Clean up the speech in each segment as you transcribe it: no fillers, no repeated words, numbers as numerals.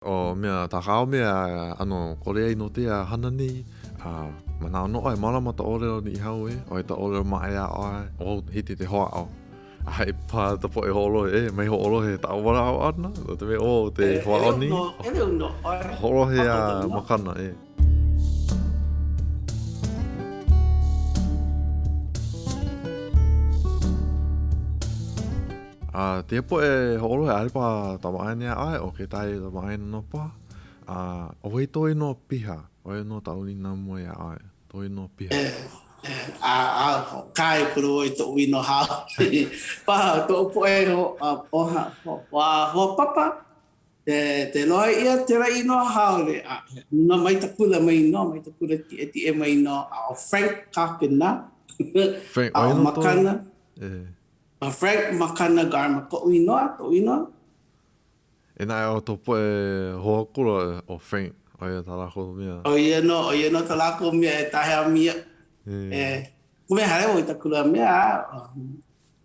ʻO mea ta kāu mea ʻano Korea i no tēia hana nei, a manaʻo nō ʻoe mālama ta ʻōlelo Niʻihau e, ʻoe ta ʻōlelo maʻaea ʻoe, ʻo hiki te hoʻāʻo. A e pā ta poʻe hoʻolohe, e, mai hoʻolohe taʻu walaʻau ʻana, no te mea ʻo te hoʻāʻo nei. Hoʻolohe a makana, e. A tēia poʻe hoʻolohe ʻaʻole paha kamaʻāina iā ʻoe, ʻo kekahi kamaʻāina nō paha. A ʻo wai tō inoa piha? ʻO ia nō taʻu nīnau mua iā ʻoe, tō inoa piha. E, e, a, a, hoʻokae kulu ʻoe i toʻu inoa haole. Paha toʻu poʻe ho, a, oha, ho, a, hoa papa, te, te lohe ʻia tela inoa haole, a, no mai ta kula mai nō, mai ta kula kiʻekiʻe mai nō, a ʻo Frank Kakena, Frank, a ʻo ʻo ia nō tō, Makana. e. ʻO Frank Makana Garma koʻu inoa, toʻu inoa. E naʻe ʻo tō poʻe hoa kula ʻo Frank, ʻo ia tā lākou mea. ʻO ia nō, ʻo ia nō tā lākou mea e tahea mia. E, kume hale ʻo i ta kula mea,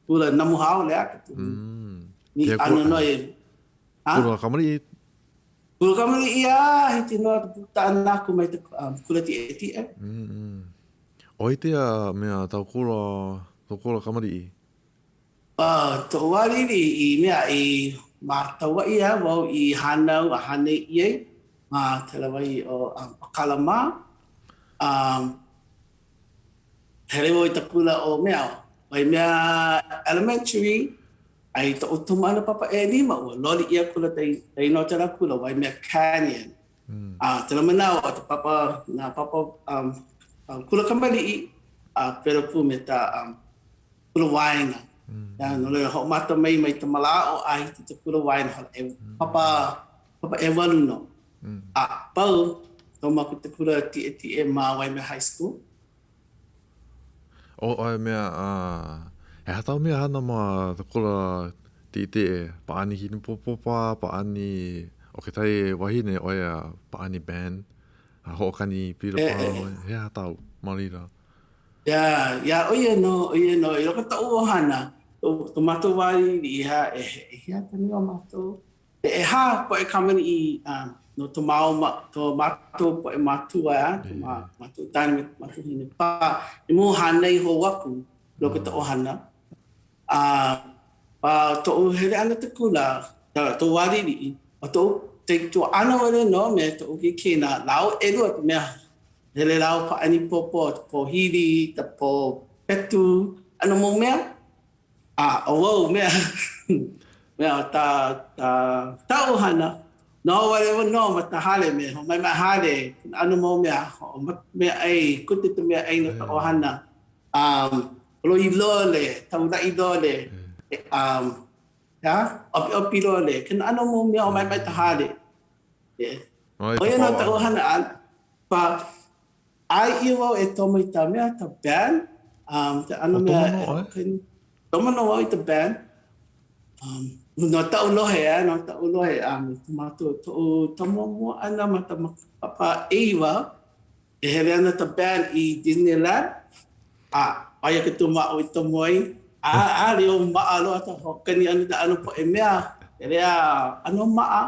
kula namu haole a ka tu. Ni ʻano nō e. Ha? Kula kamaliʻi. Kula kamaliʻi a hiki nō ka puka ʻana aku mai ta kula kiʻekiʻe. ʻO i tēia mea tāu kula, tō kula kamaliʻi? Uh, toʻu wā liʻiliʻi i mea i mātauaʻi a wau i hānau a hānai ʻia ai ma kēlā wahi ʻo um, Pakala mā. Um, hele wau i ta kula ʻo mea, Waimea Elementary, a i toʻu tomo ʻana papa ʻelima, ua loli ʻia akula ta inoa o tēlā kula, Waimea Canyon. A tela manawa o ta papa, nā papa um, um, kula kamaliʻi, a pela pū me ta um, kula waena. Mm. Ya, no laila, hoʻomata mai mai ta malāʻo a hiki ta kula waena, hola, e papa, papa ʻewalu nō. Mm. A pau, tomo aku ta kula kiʻekiʻe ma Waimea High School. ʻO ʻoe mea, a he aha tāu mea hana ma ka kula kiʻekiʻe? Pāʻani kinipōpō paha, pāʻani, ʻo kekahi wahine ʻo ia pāʻani band, a hoʻokani pila paha ʻoe. He aha tāu ma laila? Iā, iā ʻo ia nō, ʻo ia nō, i loko o toʻu ʻohana, ko mākou wā liʻiliʻi, ha, e, ʻehia ka nui o mākou? He ʻehā poʻe kamaliʻi no to māua, to mātou poʻe mātua, ʻeā, to mātou tāne me to mātou wahine pā, i mau hānai hou aku loko o ta ʻohana. A ma toʻu hele ʻana te kula, toʻu wā liʻiliʻi, ʻo toʻu kaikuaʻana wale nō me toʻu keikena, lāua ʻelua ka mea hele lāua pāʻani pōpō, ka pōhili, ka pō petu, ʻano mau mea. A ʻo wau mea, mea o ta, ta, ta ʻohana, noho wale nō ma ta hale me hoʻomaʻemaʻe hale, ʻano mau mea, hoʻomeaʻai, kute ta meaʻai no ta ʻohana, um, holoi lole, taulaʻi lole, um, ʻeā, ʻopiʻopi lole, kēnā ʻano mau mea hoʻomaʻemaʻe ta hale. Yeah. ʻO ia nō ta ʻohana, a pa, ʻAe ʻia wau e tomo i ta mea, ta band, um, te ʻano mea e hoʻokani. Tomo nō wau i ta band. Um, no taʻu lohe, eh, no taʻu lohe, um, i ta mātou, toʻu tomo mua ʻana ma ta papa ʻeiwa, e hele ana ta band i Disneyland, a aia ka tuma aʻu i tomo ai, a, ʻaʻole au maʻa loa ta hoʻokani ʻana i ta ʻano poʻe mea, hele a ʻano maʻa.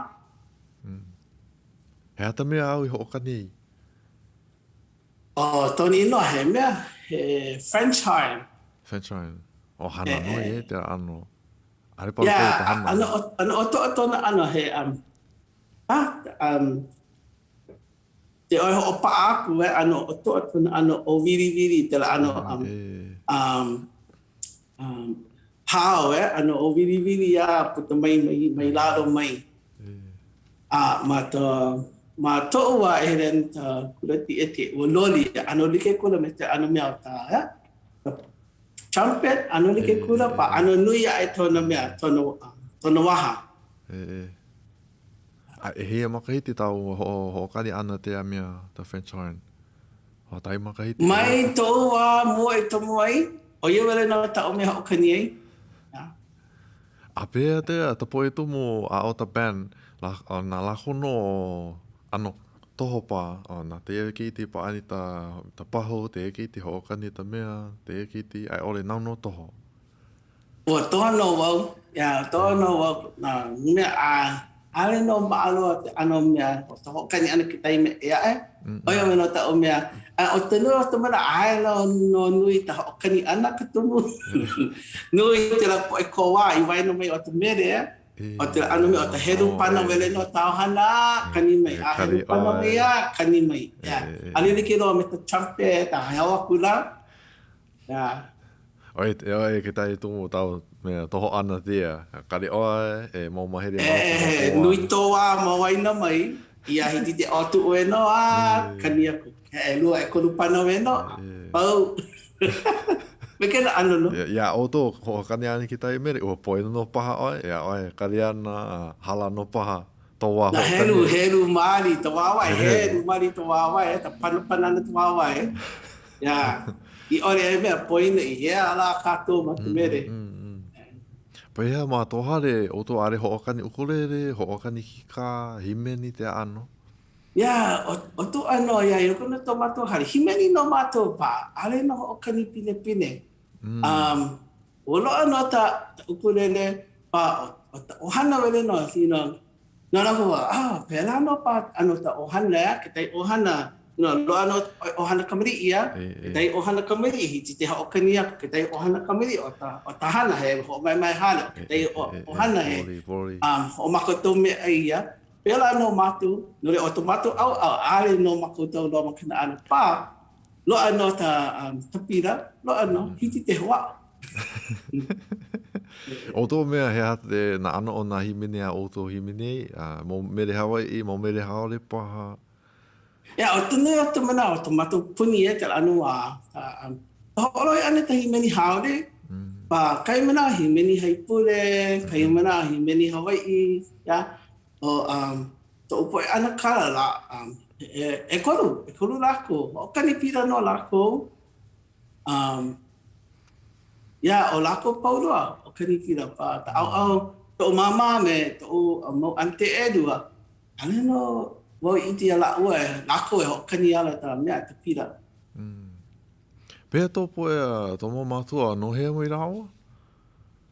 He aha ta mea āu i hoʻokani ai? ʻO tona inoa he mea, he French horn. French horn. ʻO hana nō ia te ʻano. ʻAʻole paha pau ta hana. ʻAno, ʻano ʻokoʻa tona ʻano he, um, ah, um, te ʻoe hoʻopaʻa aku, he ʻano ʻokoʻa tona ʻano ʻōwiliwili, tela ʻano, um, um, um, hao, eh, ʻano ʻōwiliwili a puka mai, mai, mai lalo mai. A ma ta, ma toʻu wā e hele ana ta kula kiʻekiʻe, ua loli, ʻano like kula me te ʻano mea o ta, eh, ta trumpet, ʻano like kula, pa ʻano nui aʻe tona mea, tona, tona waha. E, a ʻehia makahiki tāu hoʻo, hoʻokani ʻana tēia mea, ta French horn? Hoʻokahi makahiki. Mai toʻu wā mua i tomo ai, ʻo ia wale nō taʻu mea hoʻokani ai. A pehea tēia ta poʻe tumu a ʻo ta band, la, na lākou nō ʻano toho paha, o na tēia keiki pāʻani ta, ta pahu, tēia keiki hoʻokani ta mea, tēia keiki, a i ʻole nāu nō toho. Ua toho nō wau, yeah, toho nō wau, nā mea a. ʻaʻole nō maʻa loa ke ʻano mea o ka hoʻokani ʻana kekahi mea ʻē aʻe. ʻO ia wale nō taʻu mea. A ʻo ka nui o ka manawa, ʻaʻole nō nō nui ka hoʻokani ʻana ka tumu. Nui kēlā poʻe kōwā i waena mai o ka mele, ʻo ke ʻano mea ʻo ka helu pana wale nō tāu hana, kani mai, a helu pana mai a, kani mai. Yeah. ʻAʻole like loa me ka trumpet a he au aku lā. Yeah. Oi, e oi ke tai tumu tau mea toho ana tia. Kari oe e mau mahele mau E, e, nui tō wā ma waena mai, ia hiki te ʻotu ʻoe nō a kani aku. He ʻelua ʻekolu pana ʻoe nō, pau. Me kēlā ʻano nō. Ia, iā ʻoutou hoʻokani ana ke tai mele, ua poina nō paha ʻoe, iā ʻoe kali ana a hala nō paha tō wā Na hoʻokani. helu, helu maoli ta wāwae, helu maoli ta wāwae, ta panapana ana ta wāwae. Yeah. I ʻole e mea poina i hea lā kākou ma ka mele. Pehea ma tō hale, ʻoutou ʻaʻole hoʻokani ʻukulele, hoʻokani kikā, hīmeni te ʻano? Yeah, ʻo, ʻo tō ʻano iā ia kona tō mātou hale. Hīmeni nō mātou pā, ʻaʻole nō hoʻokani pinepine. Um, ua loaʻa nō ta, ta ʻukulele, pā, ʻo, ʻo ta ʻohana wale nō, you know, no lākou, ah, pēlā nō pā ʻano ta ʻohana, ea, kekahi ʻohana, you know, loaʻa nō ʻohana kamaliʻi, ea, kekahi ʻohana kamaliʻi, hiki te hoʻokani aku, kekahi ʻohana kamaliʻi, ʻo ta, ʻo ta hana he hoʻomaemae hale, ʻo kekahi ʻohana he, um, hoʻomākaukau meaʻai ia. Pēlā nō mākou, no laila ʻo to mākou ʻaoʻao, ʻaʻole nō mākou tau loa ma kona ʻano pā, loaʻa nō ta, um, ta pila, loaʻa nō, hiki te hoʻāʻo. ʻO tō mea he aha te, nā ʻano o nā hīmeni a ʻoutou hīmeni ai, a mau mele Hawaiʻi, mau mele haole paha? Yeah, ʻo ka nui o ka manawa, to mākou puni e ka ʻano a, a, um, ka hoʻolohe ʻana ka hīmeni haole, pa kahi manawa hīmeni haipule, kahi manawa hīmeni Hawaiʻi, yeah. ʻO um, toʻu poʻe ʻanakala lā, um, e, ʻekolu, ʻekolu lākou, hoʻokani pila nō lākou. Um, yeah, ʻo lākou pau loa, hoʻokani pila pa ka ʻaoʻao, toʻu māmā me toʻu mau ʻante ʻelua. ʻAʻole nō wau i ʻike iā lāua e lākou e hoʻokani ala ta mea, ta pila. Mm. Pehea tō poʻe a tō mau mākua no hea mai lāua?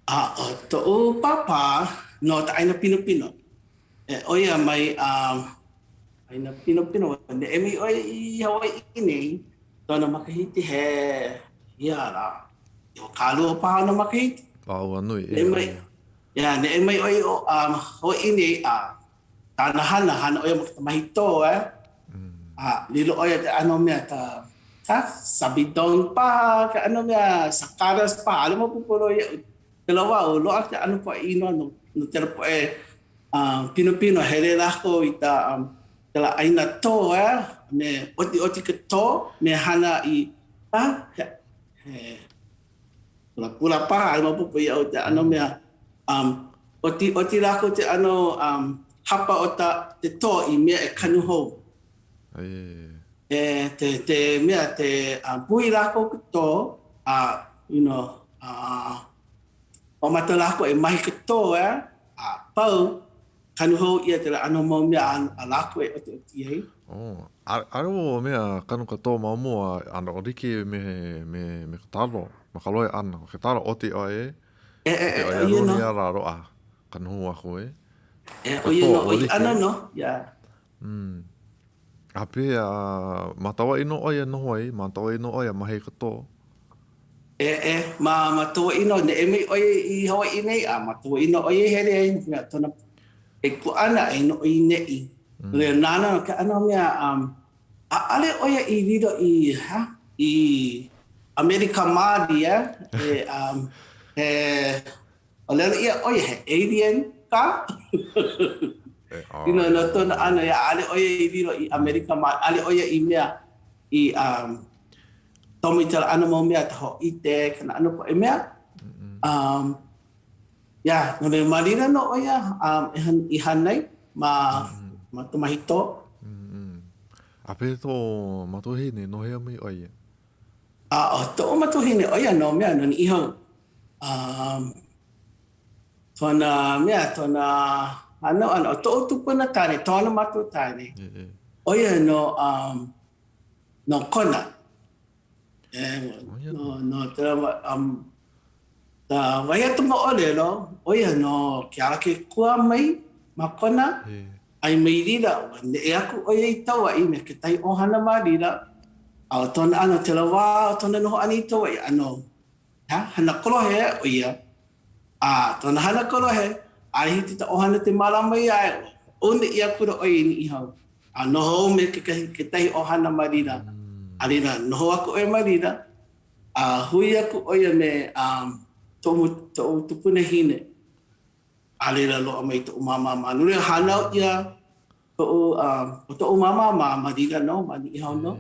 A ʻo toʻu pāpā no ka ʻāina pinopino. E ʻo ia mai a ʻāina pinopino, neʻe mai ʻo ia i Hawaiʻi nei, kona makahiki he ia lā, 20 paha ona makahiki. A ua nui, ʻeā. Neʻe mai, yeah, neʻe mai ʻo ia i Hawaiʻi nei a kāna hana, hana ʻo ia ma ka mahi tō, eh? A lilo ʻo ia ke ʻano mea ka, ka sabidong paha, ke ʻano mea sakadas paha, ʻaʻole maopopo loa iaʻu. Kēlā wā, ua loaʻa ke ʻano poʻe inoa no, no kēlā poʻe um, pinopino, hele lākou i ka um, kēlā ʻāina tō, eh? Me ʻotiʻoti ka tō, me hana i, ah, he, he, Pulapula paha, ʻaʻole maopopo iaʻu ke ʻano mea. Um, ʻoti, ʻoti lākou ke ʻano um, hapa o ta, te tō i mea e kanu hou. E, te, te mea, te um, puhi lākou ka tō, a, you know, a, hoʻomata lākou e mahi ka tō, eh, a pau, Kanu hou ʻia kēlā ʻano mau mea a, a lākou e ʻotiʻoti ai. Oh, ʻaʻole ua mea kanu ka tō ma mua, ʻano like me, me, me ka talo, ma ka lohe ʻana. ʻO ke talo ʻoti ʻoe e. E, e, e, ʻo ia nō. Ia lā loaʻa kanu hou aku e. E, ʻo ia nō, ʻo ia ʻano nō, yeah. Mm. A pehea, ma Kauaʻi nō ʻoe e noho ai, ma Kauaʻi nō ʻoe a mahi ka tō? E, e, ma, ma Kauaʻi nō, neʻe mai ʻo ia i Hawaiʻi nei, a ma Kauaʻi nō ʻo ia i hele ai, no ka mea, kona kaikuaʻana e noho i neʻi. No laila, nāna no ke ʻano mea, um, ʻaʻole ʻo ia i lilo i, ha, i ʻAmelika maoli, eh, e, um, he, ʻōlelo ʻia ʻo ia he alien ka? You know, no kona ʻano, yeah, ʻaʻole ʻo ia i lilo i ʻAmelika maoli, ʻaʻole ʻo ia i mea i, um, tomo i kēlā ʻano mau mea, ka hōʻike, kēlā ʻano poʻe mea. Um, yeah, no laila, ma laila nō ʻo ia um, e han, i hānai ma, ma ka mahi tō. A pehea tō makuahine, no hea mai ʻo ia? A ʻo toʻu makuahine, ʻo ia nō mea no Niʻihau. Um, kona mea, kona hānau ʻana, ʻo toʻu tupuna kāne, kona makua kāne, ʻo ia no, um, no Kona. E, no, no, te, um, ka wahi a ka moʻolelo, ʻo ia no Kealakekua mai. ma Kona, a i mai lila, ua neʻe aku ʻo ia i Kauaʻi me kekahi ʻohana ma lila, a ʻo tona ʻano tela wā o tona noho ʻana i Kauaʻi, ʻano ha, hana kolohe ʻo ia. A tona hana kolohe, ʻaʻole hiki ta ʻohana te mālama iā ia, ua hoʻouna ʻia akula ʻo ia i Niʻihau. A noho hou me kekahi, kekahi ʻohana ma lila. A laila, noho aku ʻo ia ma lila, a hui aku ʻo ia me um, toʻu, toʻu tupunahine. A laila, loaʻa mai toʻu māmā ma no laila, hānau ʻia toʻu, um, ʻo toʻu māmā ma, ma lila nō, ma Niʻihau nō.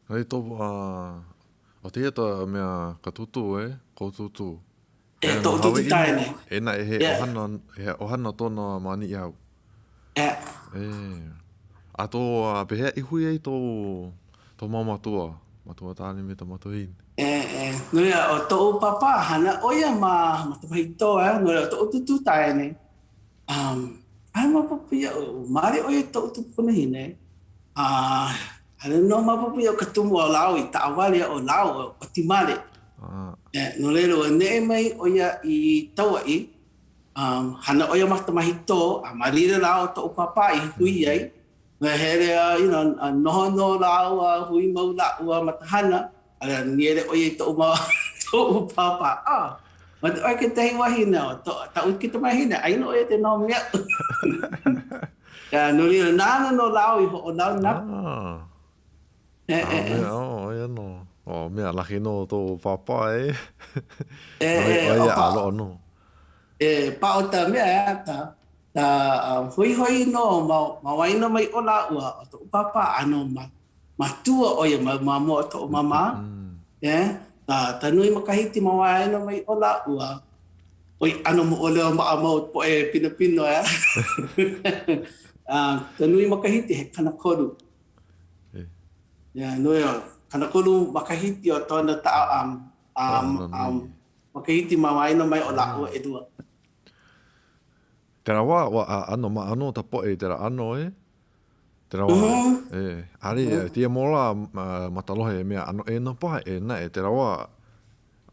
Hei tō, uh, o tēia ta mea ka tūtū, e, kō tūtū. E, toʻu tūtū tāne. E naʻe he ʻohana, he ʻohana tona ma Niʻihau. E. E. A tō, a pehea i hui ai tō, tō mau matua, matua tāne me ta matuahine? E, e. No laila, ʻo toʻu pāpā, hana ʻo ia ma, ma ka wahi toa, no laila, toʻu tūtū tāne. Um, ʻaʻole maopopo iaʻu, male ʻo ia toʻu tupunahine, a ʻaʻole nō maopopo iaʻu ka tumu a lāua i taʻawale ʻo lāua ʻo Timale. Ah. E, no laila, ua neʻe mai ʻo ia i Kauaʻi, um, hana ʻo ia ma ka mahi tō, a ma laila lāua toʻu pāpā i hui ai. Ua hele a, you know, a noho nō lāua, hui mau lāua ma ka hana, A laila, nīele ʻo ia i toʻu mau, toʻu pāpā, ah, ma ʻoe kekahi wahine, o to, taʻu ke tamahine, ʻai nō ʻo ia te noho me aʻu. Yeah, no laila, nāna nō lāua i hoʻolauna. Ah. E, e, e. Mea, oh, ʻo ia nō. Oh, mea, laki nō tō pāpā, e. E, e, ʻO ia, a loaʻa nō. E, paʻo ta mea, e, ta, ta um, hoihoi nō ma, ma waena mai o lāua, o toʻu pāpā, ʻano ma, Matua ʻo ia ma ma mua o toʻu māmā, yeah, ta, ta nui makahiki ma waena mai o lāua, ʻoi ʻano moʻolelo maʻamau poʻe pinepine, eh? uh, ta nui makahiki he 30. Yeah, no ia, 30 makahiki o tona ta, um, um, um, makahiki ma waena mai o lāua ʻelua. Tera wā, ua ʻano maʻa nō ta poʻe i tera ʻano, e? Tera wā, e, ʻaʻole, tēia mau lā ma ta lohe he mea ʻano ʻē nō paha, e naʻe tera wā,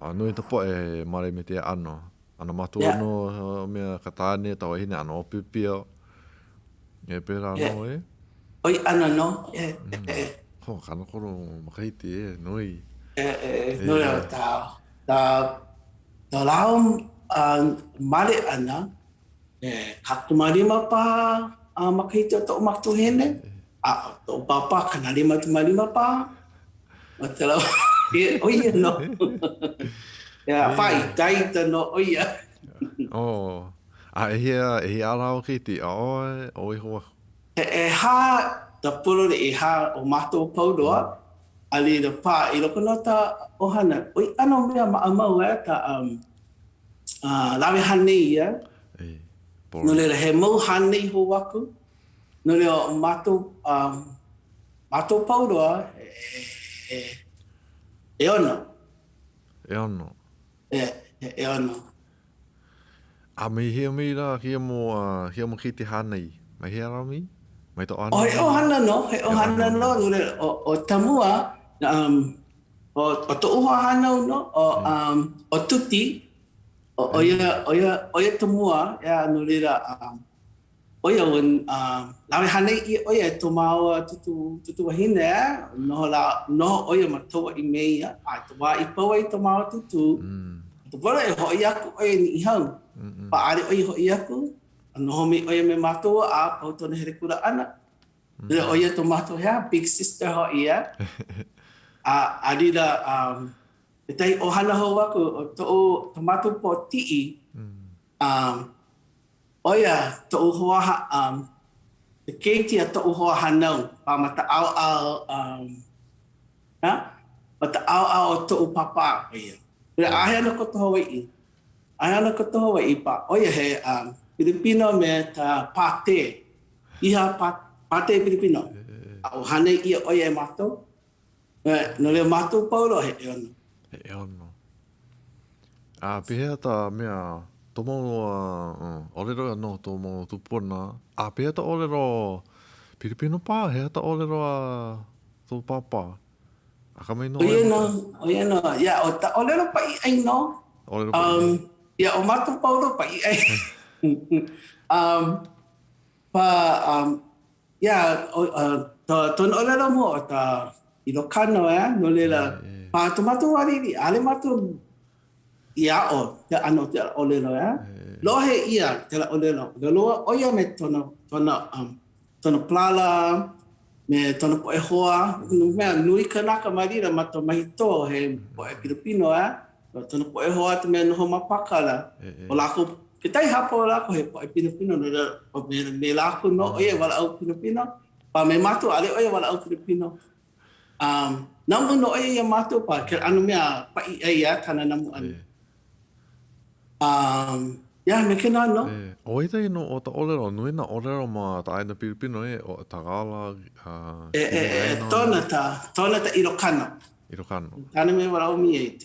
a nui ta poʻe male me tēia ʻano. ʻAno matua nō mea ka tāne, ta wahine, ʻano ʻōpiopio. E pēlā nō, e? ʻOi ʻana nō, e, e. Ho, 30 makahiki, e, nui. E, e, no laila, ta, ta, ta lāua male ʻana, E 45 paha a makahiki o toʻu makuahine, a ʻo toʻu pāpā 55 paha. Ma te lau, ʻo ia nō. Yeah, pā ikaika nō ʻo ia. Oh, a ʻehia, ʻehia a lāua keiki, a ʻoe, ʻo iho aku? He ʻehā ka pololei, ʻehā o mākou pau loa, a laila pā i loko nō ta ʻohana, ʻoi ʻano mea maʻamau eh, ka um, uh, lawe hānai ia. No laila, he mau hānai hou aku. No laila, o mākou, um, mākou pau loa, he, he, ʻeono. ʻEono. E, he ʻeono. A mai hea mai lā kēia mau, uh, kēia mau keiki hānai? Mai hea lā mai? Mai ta ʻohana? Oh, he ʻohana nō, he ʻohana nō. No laila, ʻo, ʻo Tamua, um, ʻo, ʻo toʻu hoahānau nō, ʻo, um, ʻo Tuti, ʻo, ʻo ia, ʻo ia, ʻo ia ka mua, ʻeā, no laila, um, ʻo ia, ua, um, lawe hānai ʻia ʻo ia e to māua tūtū, tūtū wahine, ʻeā, noho lā, noho ʻo ia ma Kauaʻi me ia, a i ka wā i pau ai to māua tūtū, mm. pono e hoʻi aku ʻo ia i Niʻihau. ʻAʻole ʻo ia hoʻi aku, a noho mai ʻo ia me mākou a pau tona hele kula ʻana. Mm. ʻO ia to mākou hea, big sister hoʻi ia. A, a laila, um, kekahi ʻohana hou aku, ʻo toʻu, to mākou pōkiʻi, mm. um, ʻo ia toʻu hoa, um, ke keiki a toʻu hoa hānau, a ma ka ʻaoʻao, um, ha? Ma ka ʻaoʻao o toʻu pāpā ʻo ia. ʻAʻohe ana ko ka Hawaiʻi. Aia ana ko ka Hawaiʻi pa, ʻo ia he um, Pilipino me ka Pātē. Iha pā, Pātē Pilipino. A ua hānai ʻia ʻo ia e mākou. No laila mākou pau loa he ʻeono. He ʻeono. A pehea ta mea, tō mau, uh, ʻōlelo ia no tō mau tūpuna, a pehea ta ʻōlelo Pilipino paha, he aha ta ʻōlelo a tō pāpā? Akamai nō ʻO ia nō, ʻo ia nō. Yeah, ʻo ta ʻōlelo paʻiʻai nō. ʻōlelo paʻiʻai. Um, yeah, ʻo mākou pau loa paʻiʻai. um, Pa, um, yeah, o, uh, ta, tona ʻōlelo mua o ta Ilocano, eh? No laila, pa to mātou wā liʻiliʻi, ʻaʻole mātou i aʻo ke ʻano o kēlā ʻōlelo, eh? Lohe ʻia kēlā ʻōlelo, loa ʻo ia me tona, tona, um, tona palala, me tona poʻe hoa, no ka mea, nui kanaka ma laila ma ta wahi tō, he poʻe Pilipino, eh? No tona poʻe hoa ta mea noho ma Pākala, ʻo lākou, kekahi hapa o lākou he poʻe Pilipino, no laila, me, me lākou nō ʻo ia e walaʻau Pilipino, a me mākou, ʻaʻole ʻo ia walaʻau Pilipino. Um, namu nō ʻo ia iā mākou, pa ke ʻano mea paʻi ʻai a kāna namu ʻana. Um, yeah, me kēnā nō. E, ʻoiai nō ʻo ta ʻōlelo, nui nā ʻōlelo ma ta ʻāina Pilipino e, ʻo Tagala, uh, E, e, e, tona ta, tona ta Ilocano. Ilocano. Tāna mea walaʻau mi e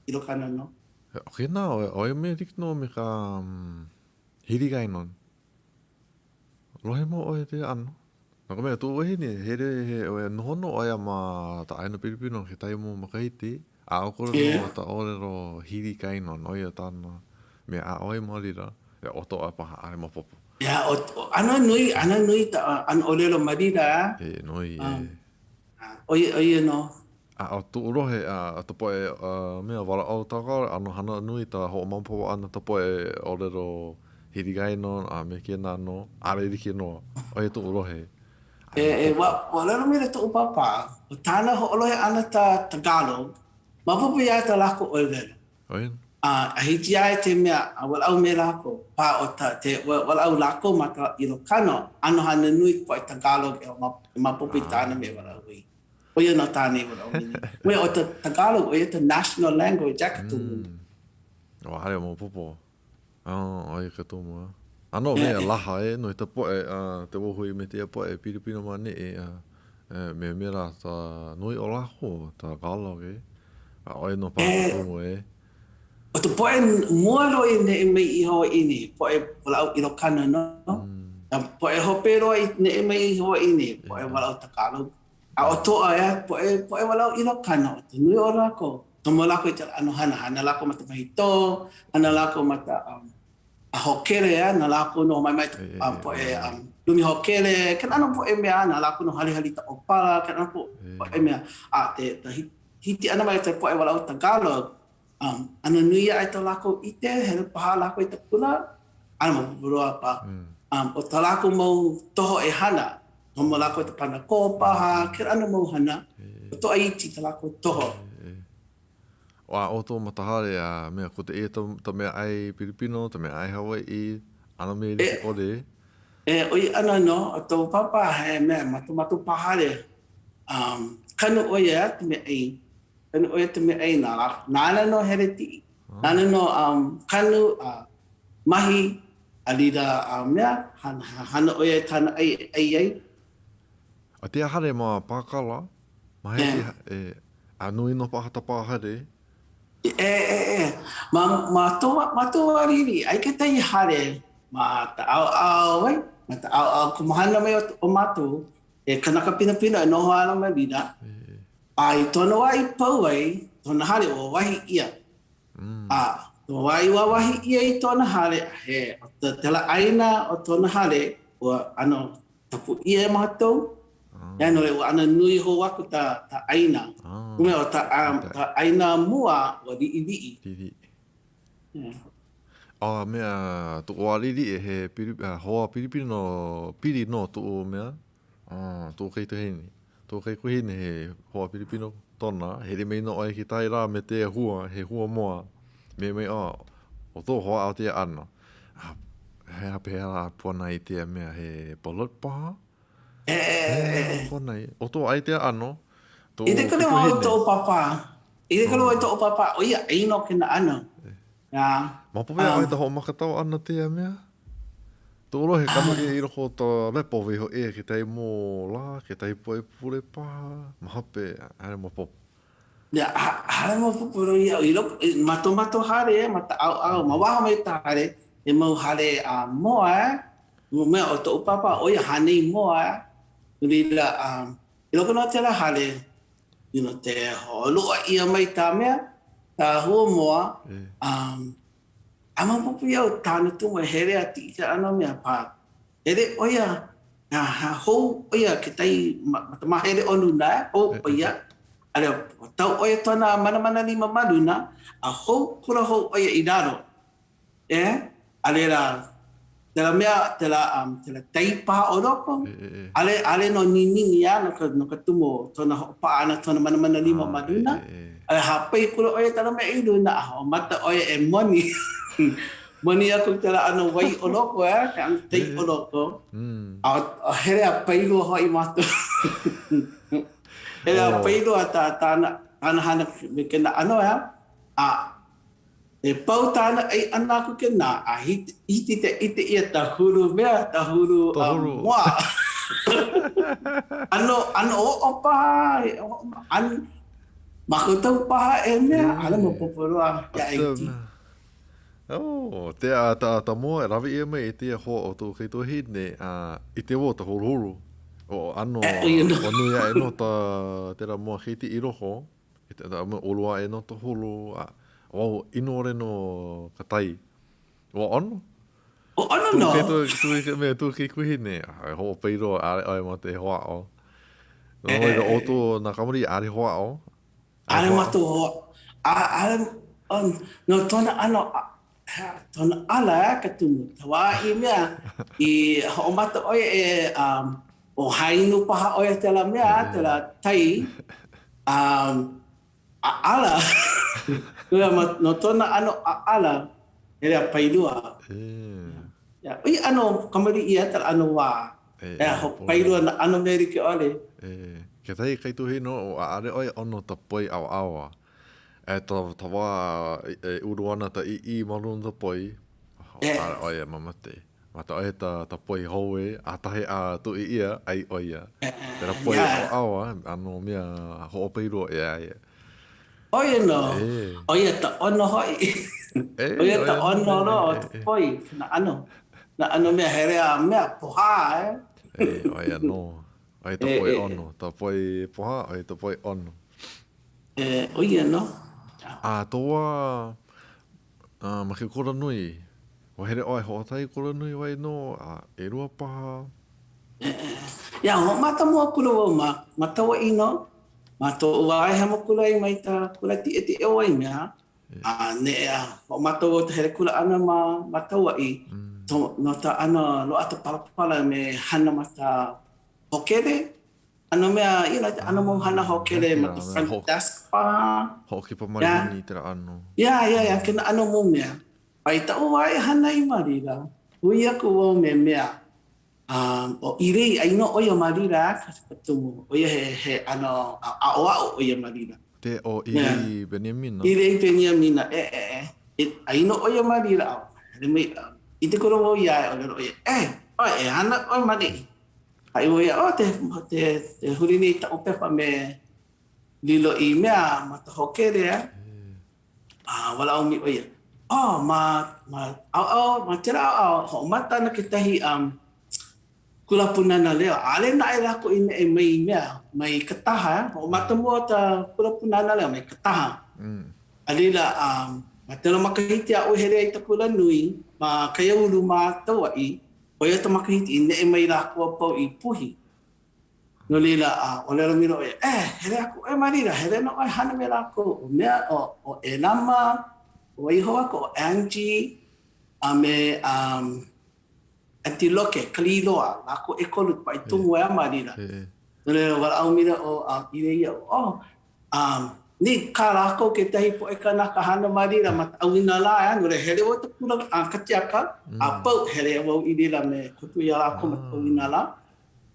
Ilocano nō. ʻO kēnā, ʻo ia mea like nō me ka um, Hiligaynon. Lohe mau ʻoe i kēia ʻano? No ka mea, tuʻu wahine, hele he ʻoe noho nō ʻo ia ma ta ʻāina Pilipino kekahi mau makahiki, a ʻo nō ta ʻōlelo Hiligaynon, ʻo ia tāna mea aʻo ai ma laila, e ʻo toʻa paha, ʻaʻole maopopo. Yeah, ʻo, ʻano nui, ʻano nui ta ʻano ʻōlelo ma laila, a? E, nui, e. ʻO ia, ʻo ia nō. A ʻo tuʻu lohe, a ta poʻe mea walaʻau Tagala, ʻano hana nui ta hoʻomaopopo ʻana ta poʻe ʻōlelo Hiligaynon a me kēnā nō, ʻaʻole like nō, ʻo ia tuʻu lohe. E, e, ua, ua ʻōlelo maila toʻu pāpā, ʻo tāna hoʻolohe ʻana ta Tagalog, maopopo iā ia tā lākou ʻōlelo. ʻO ia. A, a hiki iā ia te mea a walaʻau me lākou, pā ʻo ta, te, walaʻau lākou ma ka Ilocano, ʻano hana nui ka poʻe Tagalog e maopopo i tāna mea e walaʻau ai. ʻO ia nō tāna i walaʻau nei. Mea, ʻo ta Tagalog, ʻo ia ta national language a ka tumu. Mm. ʻO ʻaʻole maopopo. Oh, ʻo ia ka tumu, a. ʻAno mea laha e no i ta poʻe a te hui me tēia poʻe Pilipino ma neʻi a me mea lā ta nui o lākou Tagalog e. A ʻo ia nō paha ka tumu e. ʻO ta poʻe mua loa i neʻe mai i Hawaiʻi nei, poʻe walaʻau Ilocano nō. Ka poʻe hope loa i neʻe mai i Hawaiʻi nei, poʻe walaʻau Tagalog. A ʻo toʻa ea, poʻe, poʻe walaʻau Ilocano, ʻo ka nui o lākou, komo lākou i kēlā ʻano hana, hana lākou ma ta wahi tō, hana lākou ma ta um, a hōkele ea, na lākou nō maemae ta um, poʻe um, lumi hōkele, kēlā ʻano poʻe mea, na lākou nō halihali ta ʻōpala, kēlā ʻano poʻe mea, a te, ta hiki ʻana mai o te poʻe walaʻau Tagalog, Um, ʻano nui aʻe to lākou ʻike, hele paha lākou i ta kula, ʻano maopopo loa pa. Um, ʻo tā lākou mau toho e hana, komo lākou i ta panakō paha, kēlā ʻano mau hana, ʻo toʻa iki tā lākou toho. A ʻo tō matahale a mea ko te ʻē ta mea ʻai Pilipino, ta mea ʻai Hawaiʻi, ʻano mea like ʻole. E, ʻo ia ʻana nō, ʻo tou papa he mea mātou pā hale, um, kanu ʻo ia ta mea ʻai Kanu ʻo ia ta mea ʻai nā lā. Nāna nō hele tiʻi. Nāna nō um, kanu a mahi a lila a mea, hana, hana ʻo ia i kāna ʻai e ʻai ai. A te hale ma Pākala, ma he, e, a nui nō paha ta pā hale. E, e, e. Ma, ma tō, ma tō wā liʻiliʻi, aia kekahi hale ma ta ʻaoʻao, ai, ma ta ʻaoʻao komohana mai o, o mākou, he kanaka pinapina e noho ana ma laila. A i tona wā i pau ai tona hale, ua wāwahi ʻia. A tona wā i wāwahi ʻia i tona hale, he ʻo ta tela ʻāina o tona hale, ua ʻano tapu ʻia e mākou. Ia no ua ʻano nui hou aku ta ta ʻāina. No mea, ʻo ta ta ʻāina mua, ua liʻiliʻi. Liʻiliʻi. Yeah. A mea, tuʻu wā liʻiliʻi, he pili, hoa Pilipino pili nō tuʻu mea. Ah, tō kaikuahine. Tō kaikuahine he hoa Pilipino tona, hele mai nō ʻoe kekahi lā me te hua, he hua moa. Me mai, oh, ʻo tō hoa ao tēia ʻano. Ah, he aha pehea lā puana i tēia mea, he balut paha? E, e, e, e. Puana i, ʻo tō ʻai tēia ʻano, tō I kule wau tō papa. I kule wau tō papa, ʻo ia ʻai nō kēnā ʻano. Yeah. Maopopo iā ʻoe ta hoʻomakatau ʻana tēia mea? Tō lohe kanu ʻia i loko o ta lepo waiho ʻia kekahi mō lā, kekahi poʻe pule paha, ma hope, ʻaʻole maopopo. Yeah, ʻaʻole maopopo nō iaʻu. I loko, ma to mākou hale, ma ta ʻaoʻao, ma waho mai ta hale, he mau hale a moa, eh? No mea, ʻo toʻu papa, ʻo ia hānai moa, eh? No laila, um, i loko nō o tēlā hale, you know, te hoʻoluʻa ʻia mai ta mea, ta hua moa, um, A maopopo iaʻu tāna tumu e hele a tiʻi ke ʻano mea pā. Hele ʻo ia, a hou ʻo ia ke tai ma ta māhele o luna, hou ʻo ia, a laila, tau ʻo ia tona manamana lima ma luna, a hou kula hou ʻo ia i lalo. E, a laila, tela mea, tela, um, tela tai paha o loko, ʻaʻole, ʻaʻole nō ninini a no ka, no ka tumu o tona hoʻopaʻa ʻana tona manamana lima ma luna, a hāpai akula ʻo ia tela mea i luna, a hoʻomata ʻo ia e moni. Moni aku kela ʻano wai o loko, e, ke ʻano tai o loko. A, a hele a pailua hoʻi mākou. Hele a pailua tā, tāna, tāna hana me kena ʻano, e, a e pau tāna ʻai ʻana aku kēnā, a hiki, hiki ke ʻike ʻia ta hulu mea, ta hulu, ta hulu. Um, moa. ʻano, ʻano oʻo paha, ʻan, mākaukau paha e mea, ʻaʻole maopopo loa iā AT. Oh, te a ta ta moa e rawe ia mai e te hoa o tō kaituahine a i te wā o ta horohoro. O ano o nui aʻe no ta tera moa keiti i roho i te ta olu aʻe no ta holo a o ino ore no ka tai. O ano. O ano no. Tu tu tu me tu kaikuahine a hoʻopailua ʻaʻole ʻoe ma te hoa o. No o tō nā kamaliʻi ʻaʻole hoa o. ʻAʻole mākou hoa, ʻaʻole, no tona ʻano, tona ala e ka tumu, ka wā i mea, i hoʻomata ʻo ia e, ʻo Hainu paha ʻo ia tēlā mea, tēlā tai, ʻaʻala, no tona ʻano ʻaʻala, hele a pailua. ʻO ia ʻano kamaliʻi ia tēlā ʻano wā. E hoʻopailua nā ʻano mea like ʻole. E, kekahi kaituhi nō o ʻaʻale ʻoe ʻono ta poi ʻaoʻao a e ta ta wā e ulu ana ta ʻīʻī ma luna ta poi, ʻaʻale ʻoe e mamate. Ma ta ʻoe ta ta poi hou e ʻātahi a tuʻi ʻia, ʻai ʻo ia. Pela poi ʻaoʻao a ʻano mea hoʻopailua ʻia ia. ʻO ia nō, ʻo ia ta ʻono hoʻi. ʻO ia ta ʻono loa o ta poi, nā ʻano, nā ʻano mea hele a mea pohā, e. E, ʻo ia nō. ʻO ia ta poi ʻono, ta poi pohā, ʻo ia ta poi ʻono. E, ʻo ia nō. A tō wā ma ke kulanui, ua hele ʻoe hoʻokahi kulanui wale nō, a ʻelua paha? Ia, hoʻomaka mua akula wau ma, ma Kauaʻi nō. Ma toʻu wā e hemo kula ai mai ka kula kiʻekiʻe o Waimea, a neʻe a hoʻomaka wau ta hele kula ʻana ma, ma Kauaʻi, to, no ta ʻano loaʻa ta palapala me hana ma ka hōkele, ʻano mea, you know, ʻano mau hana hōkele ma ka front desk paha. Hoʻokipa malihini i tela ʻano. Yeah, yeah, yeah, kena ʻano mau mea. A i taʻu wā e hana ai ma laila, hui aku wau me mea, Um, ʻo Ilei, ʻai nō ʻo ia ma laila a ka tumu. ʻO ia he, he ʻano aʻoaʻo ʻo ia ma laila. Te ʻo Ilei Beniamina. Ilei Beniamina, e, e, e. E, ʻai nō ʻo ia ma laila, a hele mai, i te kula wau iā ia, ʻōlelo ʻo ia, e, ʻoe, e hana ʻoe ma neʻi. Haʻi wau ia, oh, te, te, te huli nei taʻu pepa me lilo i mea ma ka hōkele, a. A walaʻau mai ʻo ia, Oh, ma, ma ʻaoʻao, ma kēlā ʻaoʻao, hoʻomaka ana kekahi um, kula Pūnana Leo. ʻAʻole naʻe lākou i neʻe mai mea, mai Kataha. Hoʻomaka mua ka kula Pūnana Leo mai Kataha. Mm. A laila, um, ma kēlā makahiki aʻu e hele ai i ka kula nui, ma Kaiāulu ma Kauaʻi, ʻo ia ka makahiki i neʻe mai lākou a pau i Puhi. No laila, a ʻōlelo maila ʻo ia, E, hele aku ʻoe ma laila, hele nō ʻoe hana me lākou, ʻo mea, ʻo, ʻo ʻElama, ʻo wai hou aku, ʻo Angie, a me, um, Aunty Loke, Kaliiloa, lākou ʻekolu paʻi tumu ʻeā ma laila. No laila, walaʻau maila ʻo uh, Ilei iaʻu, oh, um, nei kā lākou kekahi poʻe kanaka hana ma laila ma ka ʻauinalā, ʻeā, no laila, hele wau i ka kula a kakahiaka, a pau, hele wau i laila me kōkua iā lākou ma ka ʻauinalā.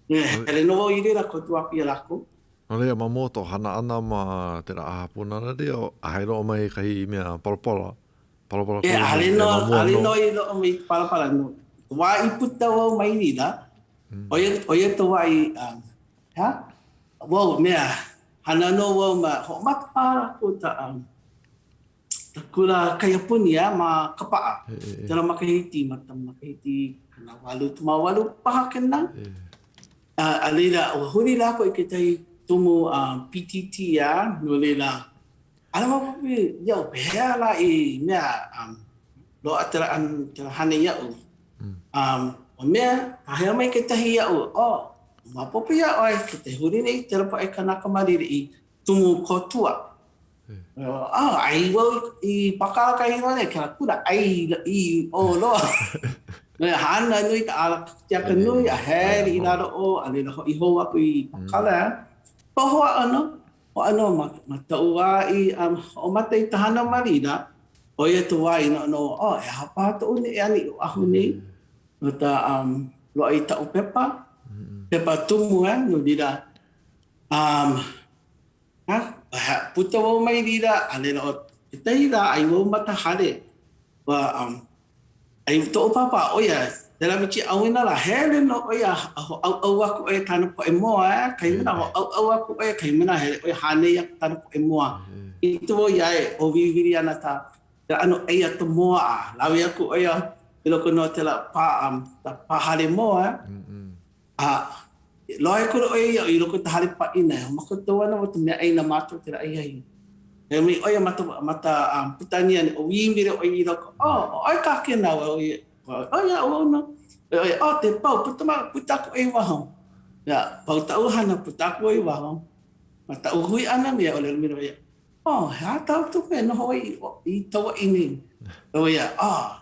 Hele nō wau i laila kōkua aku iā lākou. No laila, ma mua tō hana ʻana ma tēlā ʻaha Pūnana Leo, a hai loaʻa mai kahi mea palapala, palapala kula nui, e, ma mua nō. ʻAʻole nō i loaʻa mai ka palapala no. Ka wā i puka wau mai laila, ʻo ia, ʻo ia ka wā i, um, ha? Wau, mea, hana nō wau ma, hoʻomaka paha lākou ta, um, Kula kaiapuni a ma Kapaʻa. Kela makahiki ma ka makahiki 88 paha kena. A laila, ua huli lākou i kekahi tumu PTT a no laila, ʻaʻole maopopo iaʻu pehea lā i mea loaʻa kela hana iaʻu. ʻo mea, kāhea mai kekahi iaʻu, oh, maopopo iā ʻoe, ke te huli nei kela poʻe kanaka maliliʻi, tumu kōtua. Oh, ʻai wau i Pakala kahi loa nei, kela kula ʻai i ʻō loa. Me hana nui ka ʻala kakahiaka nui a hele i lalo ʻo, a laila hoʻi hou aku i Pakala. Hoʻāʻano, hoʻāno ma, ma taʻu wā i um, hoʻomata i ka hana ma laila, ʻo ia ka wā i noʻonoʻo, oh, he aha paha toʻu neʻe ʻana i Oʻahu nei no ka um, loaʻa i taʻu pepa, pepa tumu, eh, no laila, um, ha, puka wau mai laila, a laila ʻo kekahi lā, ʻai wau ma ka hale, ua, um, ʻai toʻu pāpā, ʻo ia, kēlā me kēia ʻauinalā, hele nō ʻo ia a hōʻauʻau aku ʻo ia kāna poʻe moa, eh, kahi manawa hōʻauʻau aku ʻo ia, kahi manawa hele ʻo ia hānai aku kāna poʻe moa. ʻIke wau iā ia e ʻōwiliwili ana ka ʻano ʻai a ka moa a lawe aku ʻo ia i loko nō o kēlā pā, um, ka pā hale moa, eh. A lohe akula ʻo ia iaʻu i loko o ka hale pāʻina, e hoʻomākaukau ana wau i ka meaʻai na mākou kēlā ahiahi. Hele mai ʻo ia ma ka, ma ka um, putāne ʻōwiliwili ʻo ia i loko, oh, ʻo ʻoe kā kēnā ʻo ia, ʻo ia, ʻo wau nō. ʻO ia, oh, te pau, puka ma, puka aku ʻoe i waho. Ia, pau taʻu hana, puka aku wau i waho. Ma taʻu hui ʻana me ia, ʻōlelo maila ʻo ia, Oh, he aha tāu tumu e noho ai i Kauaʻi nei? ʻO ia, Oh,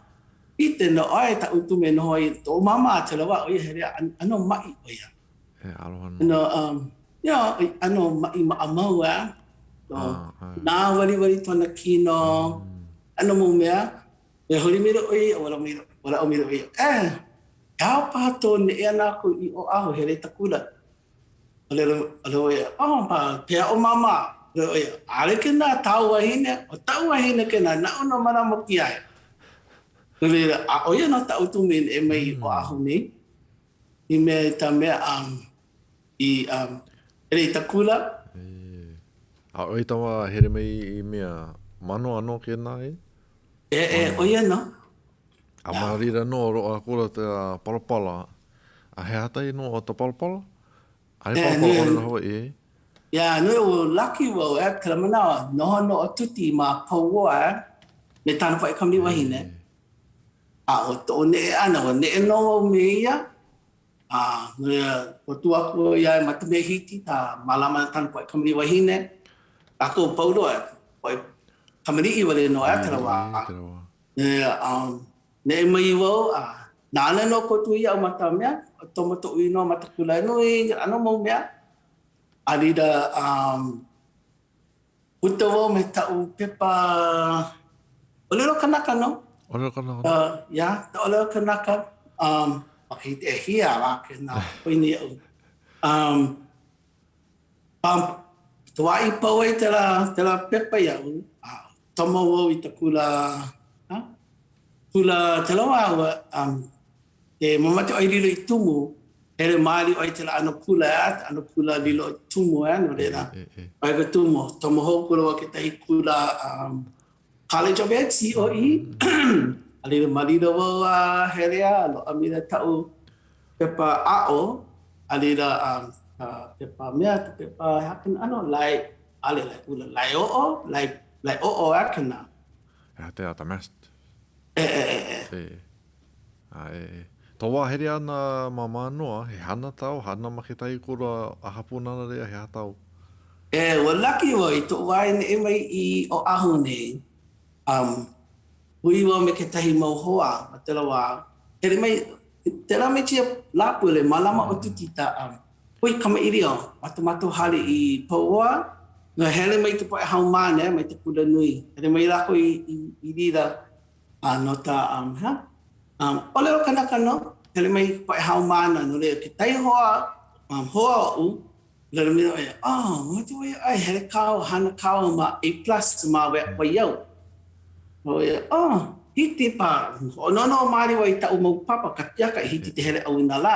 ʻike nō ʻoe taʻu tumu e noho ai toʻu māmā kēlā wā, ʻo ia hele a ʻano maʻi ʻo ia. He aloha nō. No, um, you know, ʻano maʻi maʻamau, eh? No, ah, ah. nāwaliwali kona kino, ʻano mau mea. E huli maila ʻo ia, walaʻau maila, walaʻau maila ʻo ia, eh, he aha paha tō neʻe ʻana aku i Oʻahu, hele i ka kula. ʻŌlelo ʻo ia, oh, pa, pehea ʻo Māmā? ʻŌlelo ʻo ia, ʻaʻole kēnā tāu wahine, ʻo taʻu wahine kēnā, naʻu nō mālama aku iā ia. No laila, a ʻo ia nō taʻu tumu i neʻe mai i Oʻahu nei, i mea i ka mea um, i um, hele i ka kula. A ʻo ia ka wā hele mai i mea, Manoa nō kēnā e? E, e, ʻo ia nō. A ma laila nō loaʻa akula ka palapala. A he aha ta inoa o ka palapala? ʻAʻole palapala ʻōlelo Hawaiʻi, e? Yeah, nui ua lucky wau, eh, kēlā manawa, noho nō ʻo Tuti ma Pauoa, eh, me kāna poʻe kamaliʻi wahine. A ʻo toʻu neʻe ʻana, ua neʻe nō wau me ia, a no laila, kōkua aku wau iā ia ma ka mea hiki ka mālama i kāna poʻe kamaliʻi wahine. Kākou pau loa, poʻe kamaliʻi wale nō, eh, kēlā wā. Yeah, um, neʻe mai wau, a nāna nō kōkua iaʻu ma ka mea, komo toʻu inoa ma ka kulanui, ʻano mau mea. A laila, um, puka wau me kaʻu pepa ʻōlelo kanaka nō. ʻŌlelo kanaka nō. Uh, yeah, ka ʻōlelo kanaka. Um, makahiki ʻehia lā kēnā poina iaʻu. Um, um, ka wā i pau ai tēlā, tēlā pepa iaʻu, a Komo wau i ka kula, ha? Kula kēlā wā ua, um, e mamake ʻoe lilo i tumu, hele maoli ʻoe i kēlā ʻano kula, ʻeā, ʻano kula lilo i tumu, ʻeā, no laila, ʻoe ka tumu, komo hou akula wau kekahi kula, um, College of Ed, COE, a laila ma laila wau a hele a loaʻa maila kaʻu pepa aʻo, a laila, um, ka pepa mea, ka pepa, he aha kēnā ʻano, lae, ʻAʻole laeʻula, laeoʻo, lae, laeoʻo ʻeā kēnā. He aha te ata mast? E, e, e, e. E, a e, e. Tō wā hele ana ma Mānoa, he hana tāu, hana ma kekahi kula ʻaha Pūnana Leo, he aha tāu? E, ua lucky wau i toʻu wā i neʻe mai i Oʻahu nei. Um, hui wau me kekahi mau hoa ma tēlā wā. Hele mai, tēlā me kēia Lāpule, mālama ʻo Tuti i ka, um, Hui kamaʻilio ma ko mākou hale i Pauoa, ua hele mai ka poʻe haumāna mai ke kula nui. Hele mai lākou i, i, i laila a no ka, um, he aha? Um, ʻōlelo kanaka nō, hele mai ka poʻe haumāna no laila kekahi hoa, um, hoa oʻu, ʻōlelo maila ʻo ia, oh, mamake wau iā ʻoe, hele kāua, hana kāua ma A Plus ma Waiau. ʻO ia, oh, hiki paha, hoʻonohonoho maoli wau i kaʻu mau papa kakahiaka i hiki ke hele ʻauinalā.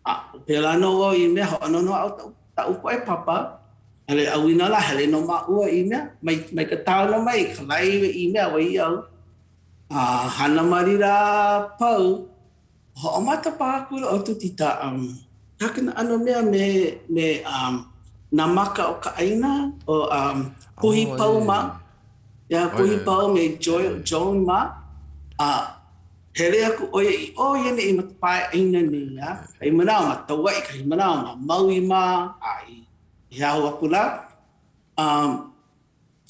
A pēlā nō wau i mea, hoʻonohonoho au taʻu, taʻu poʻe papa, hele ʻauinalā, hele nō māua i mea, mai, mai ka taona mai, kalaiwa i mea, Waiau. A hana ma laila a pau, hoʻomaka paha akula ʻo Tuti i ka, um, he aha kēnā ʻano mea me, me, um, nā maka o ka ʻāina, ʻo, um, Puhipau mā. Yeah, Puhipau me Joy, Joan mā. A. Hele aku ʻo ia i ʻō i ʻaneʻi ma ka pae ʻāina nei, a kahi manawa ma Kauaʻi, kahi manawa ma Maui mā, a i hea hou aku lā. Um,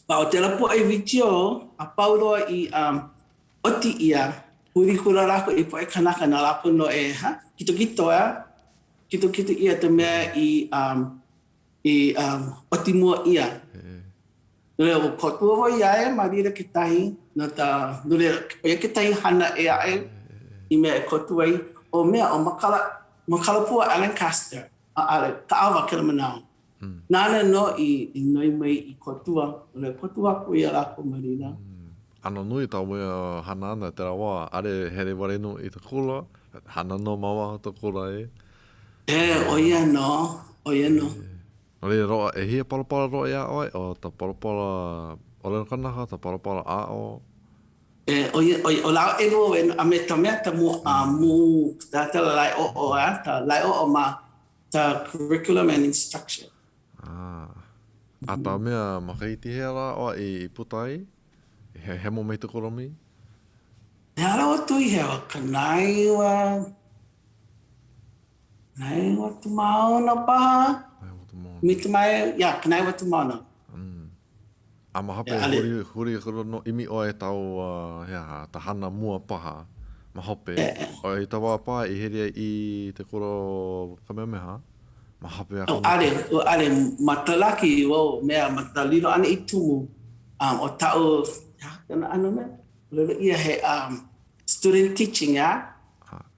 a ʻo tēlā poʻe wikiō a pau loa i um, ʻoti ʻia, huli kula lākou i poʻe kanaka na lākou nō e ha, kitokito, a kitokito ʻia ka mea i um, i um, ʻoti mua ʻia. No laila, ua kōkua wau iā ia ma laila kekahi, no ka, no laila, ʻo ia kekahi hana ʻē aʻe i mea e kōkua ai, ʻo mea, ʻo Makala, Makalapua Alencaster, ʻaʻale, kaʻawa kēlā manawa. Nāna nō i, i noi mai i kōkua, no laila, kōkua aku iā lākou ma laila. ʻAno nui tā wea hana ʻana tēlā wā, ʻaʻole hele wale nō i ka kula, hana nō ma waho o ka kula e. E, ʻo ia nō, ʻo ia nō. No laila, loaʻa, ʻehia palapala loaʻa iā ʻoe, ʻo ka palapala ʻōlelo kanaka, ka palapala aʻo? E, ʻo ia, ʻo ia, ʻo lāua ʻelua wale nō, a me ka mea ka mu, a mu, ka, ka laeoʻo, a, ka laeoʻo ma ka Curriculum and Instruction. Ah. A ka mea makahiki hea lā ʻoe i puka ai? He hemo mai te kolomi? He ala o tui hewa, 90. 96 paha. 96, yeah, 96. A ma hope, huli, huli akula nō, ʻimi ʻoe tāu, he aha, ka hana mua paha ma hope. ʻO i ka wā paha i hele ai i ke kula o Kamehameha, ma hope aku nō. ʻAʻole, ʻaʻole, ma ka laki wau mea, ma ka lilo ʻana i kumu, um, ʻo kaʻu, he aha kona ʻano mea? ʻŌlelo ʻia he um, student teaching, yeah?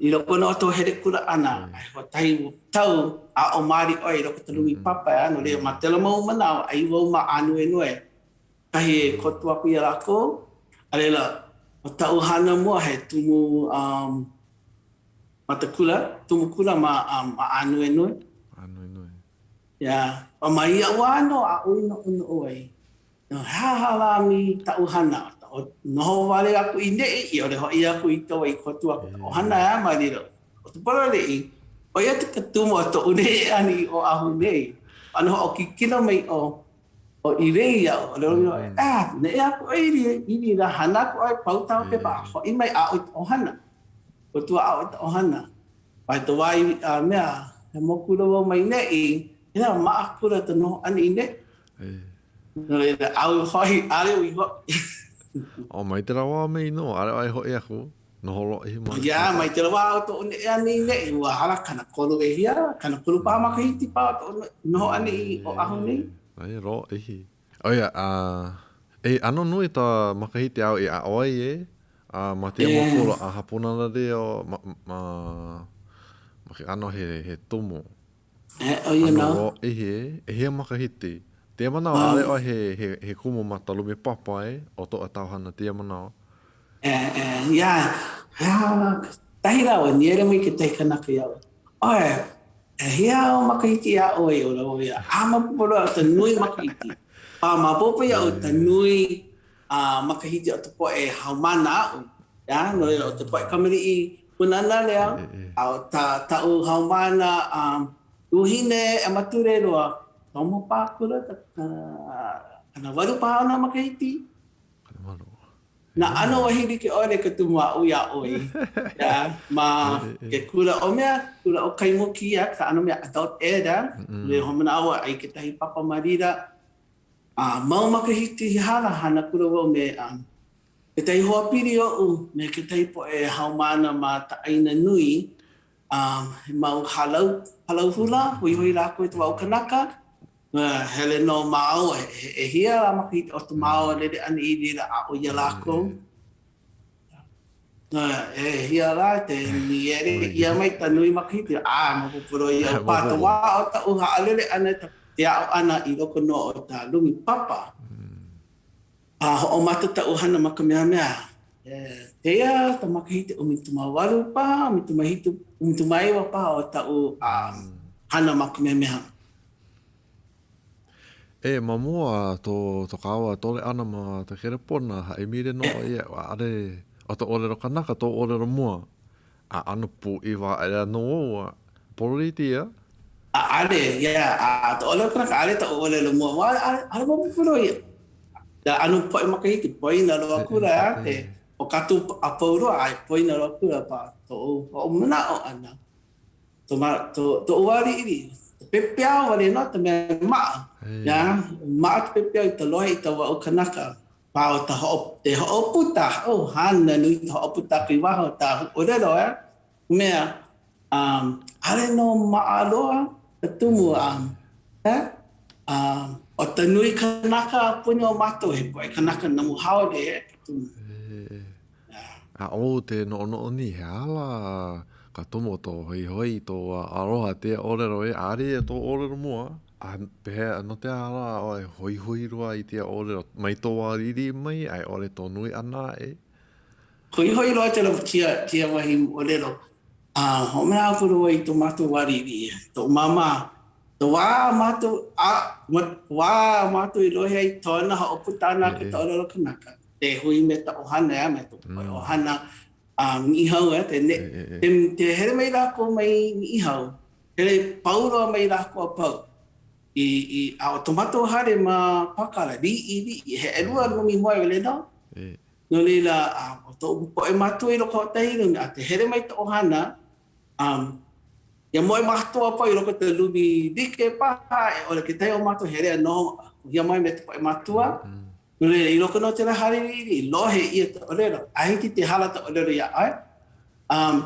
I loko nō o tou hele kula ʻana, a he hoʻokahi tau aʻo maoli ʻoe i loko o ka lumi papa, ʻeā, no laila ma kēlā mau manawa, ʻai wau ma Ānuenue, kahi e kōkua aku iā lākou, a laila, ʻo kaʻu hana mua he kumu um, ma ka kula, kumu kula ma, um, ma Ānuenue. Ānuenue. Yeah. A ma ia wā nō aʻu i noʻonoʻo ai, He aha lā me kaʻu hana? Noho wale aku i neʻi, i ʻole hoʻi aku i Kauaʻi kōkua aku i ka ʻohana ʻeā ma laila. ʻO ka pololei, ʻo ia ke kumu o toʻu neʻe ʻana i Oʻahu nei. ʻAno hoʻokikino mai ʻo ʻo Ilei iaʻu, ʻōlelo mai ʻoe, ʻEā, neʻe aku ʻoe i laila, hana aku ʻoe, pau kāu pepa, a hoʻi mai aʻo i ka ʻohana. Kōkua aʻo i ka ʻohana. A i ka wā i a mea, hemo akula wau mai neʻi, inā maʻa akula ka noho ʻana i neʻi. No laila, ʻau hoʻi, ʻaʻole i hoʻi. ʻO mai tela wā mai nō, ʻaʻole ʻoe hoʻi aku, noho lōʻihi mai. Yeah, mai tela wā o toʻu neʻe ʻana i neʻi, ua hala 30 ʻehia, 30 paha makahiki paha o toʻu noho ʻana i Oʻahu nei. Aia, lōʻihi. ʻO ia, a e ʻano nui ka makahiki āu i aʻo ai e, a ma kēia mau kula ʻaha Pūnana Leo, ma, ma, ma ke ʻano he, he tumu. E, ʻo ia nō. ʻAno lōʻihi e, ʻehia makahiki. Tēia manawa, ʻaʻole ʻoe he, he, he kumu ma ka lumi papa e, ʻo toʻu tāu hana tēia manawa. E, e, yeah, he aha lā, kahi lā ua nīele mai kekahi kanaka iaʻu, ʻOe, ʻehia au makahiki iā ʻoe, ʻōlelo ʻo ia, a maopopo loa ka nui makahiki. A maopopo iaʻu ka nui a makahiki o ka poʻe haumāna aʻu, yeah, no laila ʻo ka poʻe kamaliʻi Pūnana Leo, a ʻo tā kaʻu haumāna luahine ʻemature loa, komo paha akula ka 80 paha ona makahiki. 80. Nā ʻano wahi like ʻole ke tumu aʻo iā ʻoe. Yeah, ma ke kula ʻo mea, kula ʻo Kaimuki, yeah, ka ʻano mea adult ed, yeah. Mm-hmm. Hoʻomanaʻo ai kekahi papa ma laila. A mau makahiki i hala, hana kula wau me um, kekahi hoapili oʻu me kekahi poʻe haumāna ma ka ʻāina nui, a he mau hālau, hālau hula, hoihoi lākou i ka wā o kanaka. Hele nō māua, he ʻehia lā makahiki o ko māua lele ʻana i laila aʻo iā lākou. ʻEhia lā ke nīele ʻia mai ka nui makahiki, a maopopo loa iaʻu pā ka wā o kaʻu haʻalele ʻana ke aʻo ʻana i loko nō o ka lumi papa. A hoʻomaka kaʻu hana ma Kamehameha. Eia ka makahiki 18 paha, 17, 19 paha o kaʻu hana ma Kamehameha. E, ma mua to, to kāua tole ʻana ma ka kelepona, haʻi nō ʻoe iaʻu, ʻaʻole, ʻo ka ʻōlelo kanaka tō ʻōlelo mua. A ʻano pūʻiwa aʻela nō wau a pololei kēia. ʻAʻole, yeah, a ka ʻōlelo kanaka, ʻaʻole kaʻu ʻōlelo mua. Ua ʻaʻole maopopo loa iaʻu. Ka ʻano poʻe makahiki, poina loa akula, ʻe, ke. ʻO kātou a pau loa, a e poina loa kula pa toʻu hoʻomanaʻo ʻana, to ma, to, toʻu wā liʻiliʻi, ka pepeiao wale nō ka mea maʻa. Ia, maʻa ka pepeiao i ka lohe i ka waʻu kanaka. Pa o ta hoʻo, te hoʻoputa, oh, hana nui ka hoʻoputa aku i waho ta ʻōlelo, eh? Mea, um, ʻaʻole nō maʻa loa ka tumu, um, eh? Um, ʻo ta nui kanaka a puni o mākou, he poʻe kanaka namu haole, eh, ka tumu. A ʻo te noʻonoʻo ni, he aha lā ka tomo tō hoihoi, tō aroha tēia ʻōlelo e, ʻaʻole ia tō ʻōlelo mua, a pehea, no te aha lā ʻoe hoihoi loa i tēia ʻōlelo, mai tō wā liʻiliʻi mai, a i ʻole tō nui ʻana aʻe? Hoihoi loa kēlā kēia wahi moʻolelo, a hoʻomanaʻo aku loa i to mākou wā liʻiliʻi, toʻu māmā, ka wā a mākou, a, wā a mākou i lohe ai tona hoʻopuka ʻana aku i ka ʻōlelo kanaka. Te hui me ka ʻohana ea, me ka poʻe ʻohana a Niʻihau ea, te, ne, te, te hele mai lākou mai Niʻihau, hele pau loa mai lākou a pau. I, i, a ʻo to mākou hale ma Pākala, liʻiliʻi, he ʻelua lumi moe wale nō. No laila, a ʻo toʻu poʻe mākua i loko o hoʻokahi lumi, a te hele mai ka ʻohana, Um, ia moe mākou a pau i loko o ka lumi like paha, e ʻole kekahi o mākou hele a noho hiamoe me ka poʻe mākua. No laila, i loko nō o kēlā hale liʻiliʻi, lohe ʻia ka ʻōlelo, a hiki ke hala ka ʻōlelo iā ʻoe. Um,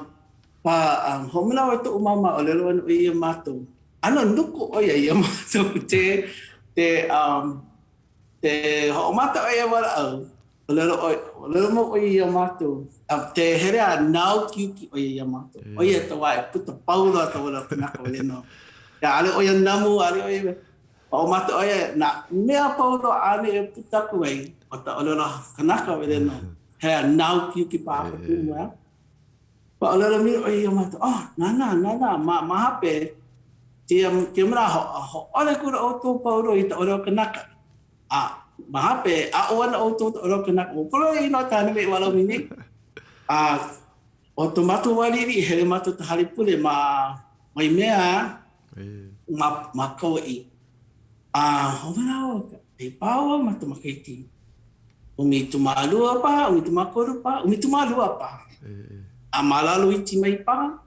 pa, um, hoʻomanaʻo i toʻu māmā ʻōlelo ana ʻo ia iā mākou. ʻAno nuku ʻo ia iā mākou te, te, um, te hoʻomaka ʻo ia walaʻau. ʻŌlelo ʻo, ʻōlelo mau ʻo ia iā mākou, a te hele a nāukiuki ʻo ia iā mākou. ʻO ia ka wā e puka pau loa ka ʻōlelo kanaka wale nō. Ia, ʻaʻole ʻo ia namu, ʻaʻole ʻo ia, hoʻomaka ʻo ia nā mea pau loa ʻāna e puka aku ai, ʻo ka ʻōlelo kanaka wale nō. Hele a nāukiuki paha ka kumu, ʻeā? A ʻōlelo mai ʻo ia iā mākou, oh, nānā, nānā, ma, ma hape, kēia, kēia manawa, hōʻole akula ʻoukou pau loa i ka ʻōlelo kanaka. A ma hape, aʻo ana ʻoukou i ka ʻōlelo kanaka, ua kolo i nō ka hana me walaumi nei. A ʻo to mākou wā liʻiliʻi, hele mākou i ka hale pule ma Waimea, ma, ma Kauaʻi. A hoʻomanaʻo, e pau ma ka makahiki 12 paha, 13 paha, 12 paha. A ma lalo iki mai paha,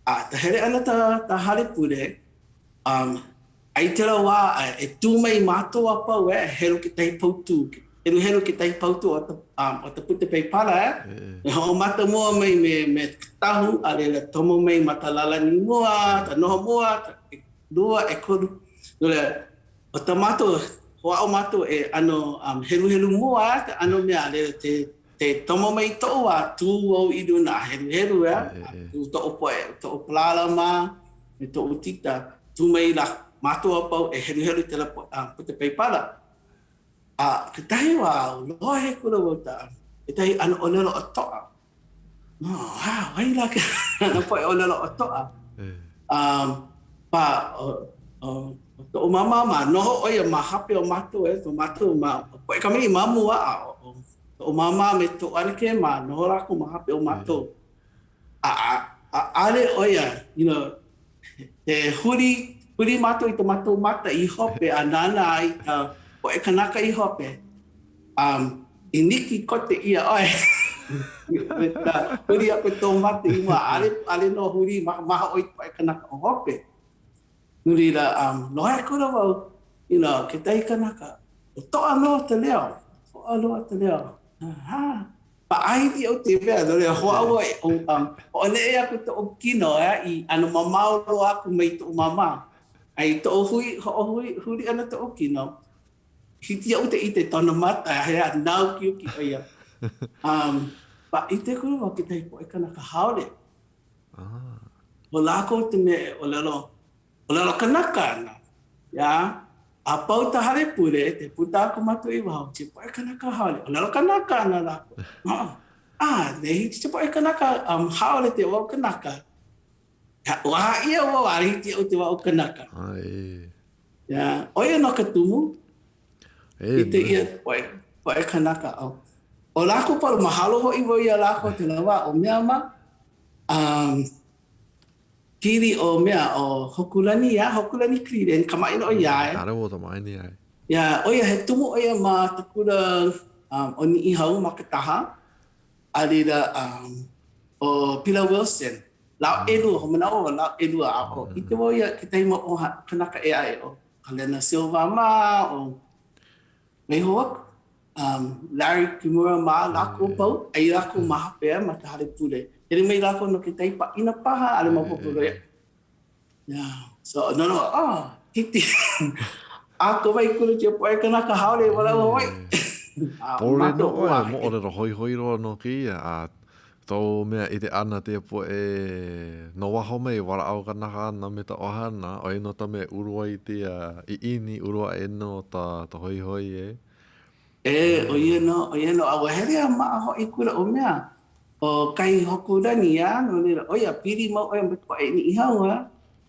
a ka hele ʻana ta, ta hale pule, um, A i kēlā wā, e tū mai mākou a pau, e helu kekahi paukū, heluhelu kekahi paukū o ka, um, o ka puke Paipala, e, e hoʻomaka mua mai me, me ka tahu, a laila komo mai ma ka lālani mua, ka noho mua, ka ʻelua, ʻekolu. No laila, ʻo tā mākou, hoʻāʻo mākou e ʻano um, heluhelu mua, e, ka ʻano mea, a laila te, te komo mai toʻu wā, tū au i luna a heluhelu, e, a tū toʻu poʻe, toʻu palala mā, me toʻu tita, tū mai la mākou a pau e heluhelu i kēlā puke Paipala. A kekahi wā, lohe akula wau i ka kekahi ʻano ʻōlelo ʻokoʻa. Oh, wow, wahi lā kēlā poʻe ʻōlelo ʻokoʻa. Um, pa, o, o, o toʻu māmā mā, noho ʻo ia ma hape o mākou e, ko mākou ma, poʻe kamaliʻi ma mua, a o, o toʻu māmā me toʻu ʻanakē mā, noho lākou ma hape o mākou. A, a, a ʻaʻole ʻo ia, you know, e huli, huli mākou i ko mākou maka i hope a nānā i ka poʻe kanaka i hope, um, i niki koke ʻia ʻoe. Me ka huli aku kou maka i mua, ʻaʻole, ʻaʻole nō huli mahaʻoi i ka poʻe kanaka o hope. No laila, um, lohe akula wau, you know, kekahi kanaka, ʻokoʻa loa ka leo, ʻokoʻa loa ka leo. Ha, Paʻahiki au te mea, no laila hoʻāʻo e, um, hoʻoneʻe aku toʻu kino e, i ʻano mamao loa aku mai toʻu māmā. A i toʻu hui, hoʻohui, huli ʻana toʻu kino, hiki iaʻu te ʻike kona maka, he a nāukiuki ʻo ia. Um, pa ʻike akula wau kekahi poʻe kanaka haole. Ah. ʻO lākou te mea e ʻōlelo ʻōlelo kanaka ana, iā, a pau ka hale pule, te puka aku mākou i waho, ke poʻe kanaka haole, ʻōlelo kanaka ana lākou. A, ne hiki ke poʻe kanaka um, haole te wao kanaka. Ua hā ʻia wau a hiki iaʻu te wao kanaka. Ai. Ia, ʻo ia nō ka tumu. E, I te ia poʻe, poʻe kanaka. ʻO, ʻo lākou pau, mahalo hoʻi wau iā lākou kēlā wā, ʻo mea ma, um, Pili ʻo mea, ʻo Hokulani, iā Hokulani Cleland, kamaʻilio ʻo ia e. ʻAʻole wau kamaʻāina ia e. Ia, ʻo ia, he tumu ʻo ia ma ka kula um, ʻo Niʻihau ma Kekaha. A laila, um, ʻo Pila Wilson, lāua ʻelua, hoʻomanaʻo wau lāua ʻelua, a ʻo ʻike wau iā kekahi mau ʻoha, kanaka ʻē aʻe, ʻo Kalena Silva mā, ʻo waiho aku, um, Larry Kimura mā, lākou pau, ʻai lākou ma hope ma ka hale pule. Hele mai lākou no kekahi pāʻina paha, ʻaʻole maopopo loa iaʻu. Yeah. So, no, no, oh, hiki. A ko wai kula kēia poʻe kanaka haole i walaʻau Hawaiʻi. A Pōle nō ʻoe, moʻolelo hoihoi loa nō kēia, a tou mea i te ʻana tēia poʻe no waho mai, walaʻau kanaka ana me ta ʻohana, ʻo ia nō ta mea e ulu ai tēia ʻiʻini, ulu aʻe nō ta, ta hoihoi e. E, ʻo ia nō, ʻo ia nō, a ua hele a maʻa hoʻi kula ʻo mea, ʻo kahi Hōkūlani, a no laila, ʻo ia, pili mau ʻoe me ka poʻe Niʻihau, a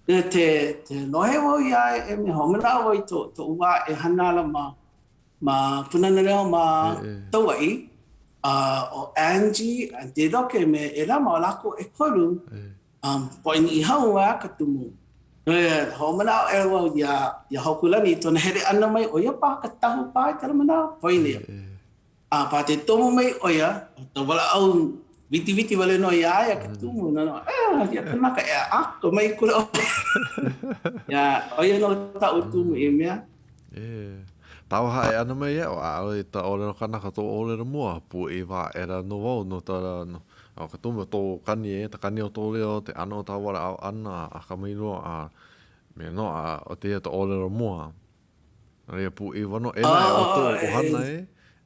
te, te lohe wau iā ia e mea, hoʻomanaʻo wau i to, toʻu wā e hana ala ma, ma Pūnana Leo ma Kauaʻi, a ʻo Angie, Aunty Roke me ʻElama, ʻo lākou ʻekolu, Um, poʻe Niʻihau a ka tumu. No laila, hoʻomanaʻo aʻela wau iā, iā Hōkūlani i kona hele ʻana mai, ʻo ia paha ka tahu paha i kēlā manawa, poina ia. A pā te tomo mai ʻo ia, ʻo ka walaʻau witiwiti wale nō iā ia ke tumu, no no, eh, ia kanaka e ʻako mai kula ʻoe. Ia, ʻo ia nō kaʻu tumu i mea. E, tāu haʻi ʻana mai iaʻu, ʻaʻole ta ʻōlelo kanaka tō ʻōlelo mua, pūʻiwa aʻela nō wau no ta, no, ʻO ka tumu tō kani e, ta kani o tō leo, te ʻano o tā walaʻau ʻana, a akamai loa, a me nō, a ʻo tēia ta ʻōlelo mua. No ia pūʻiwa nō, e naʻe ʻo tō ʻohana e,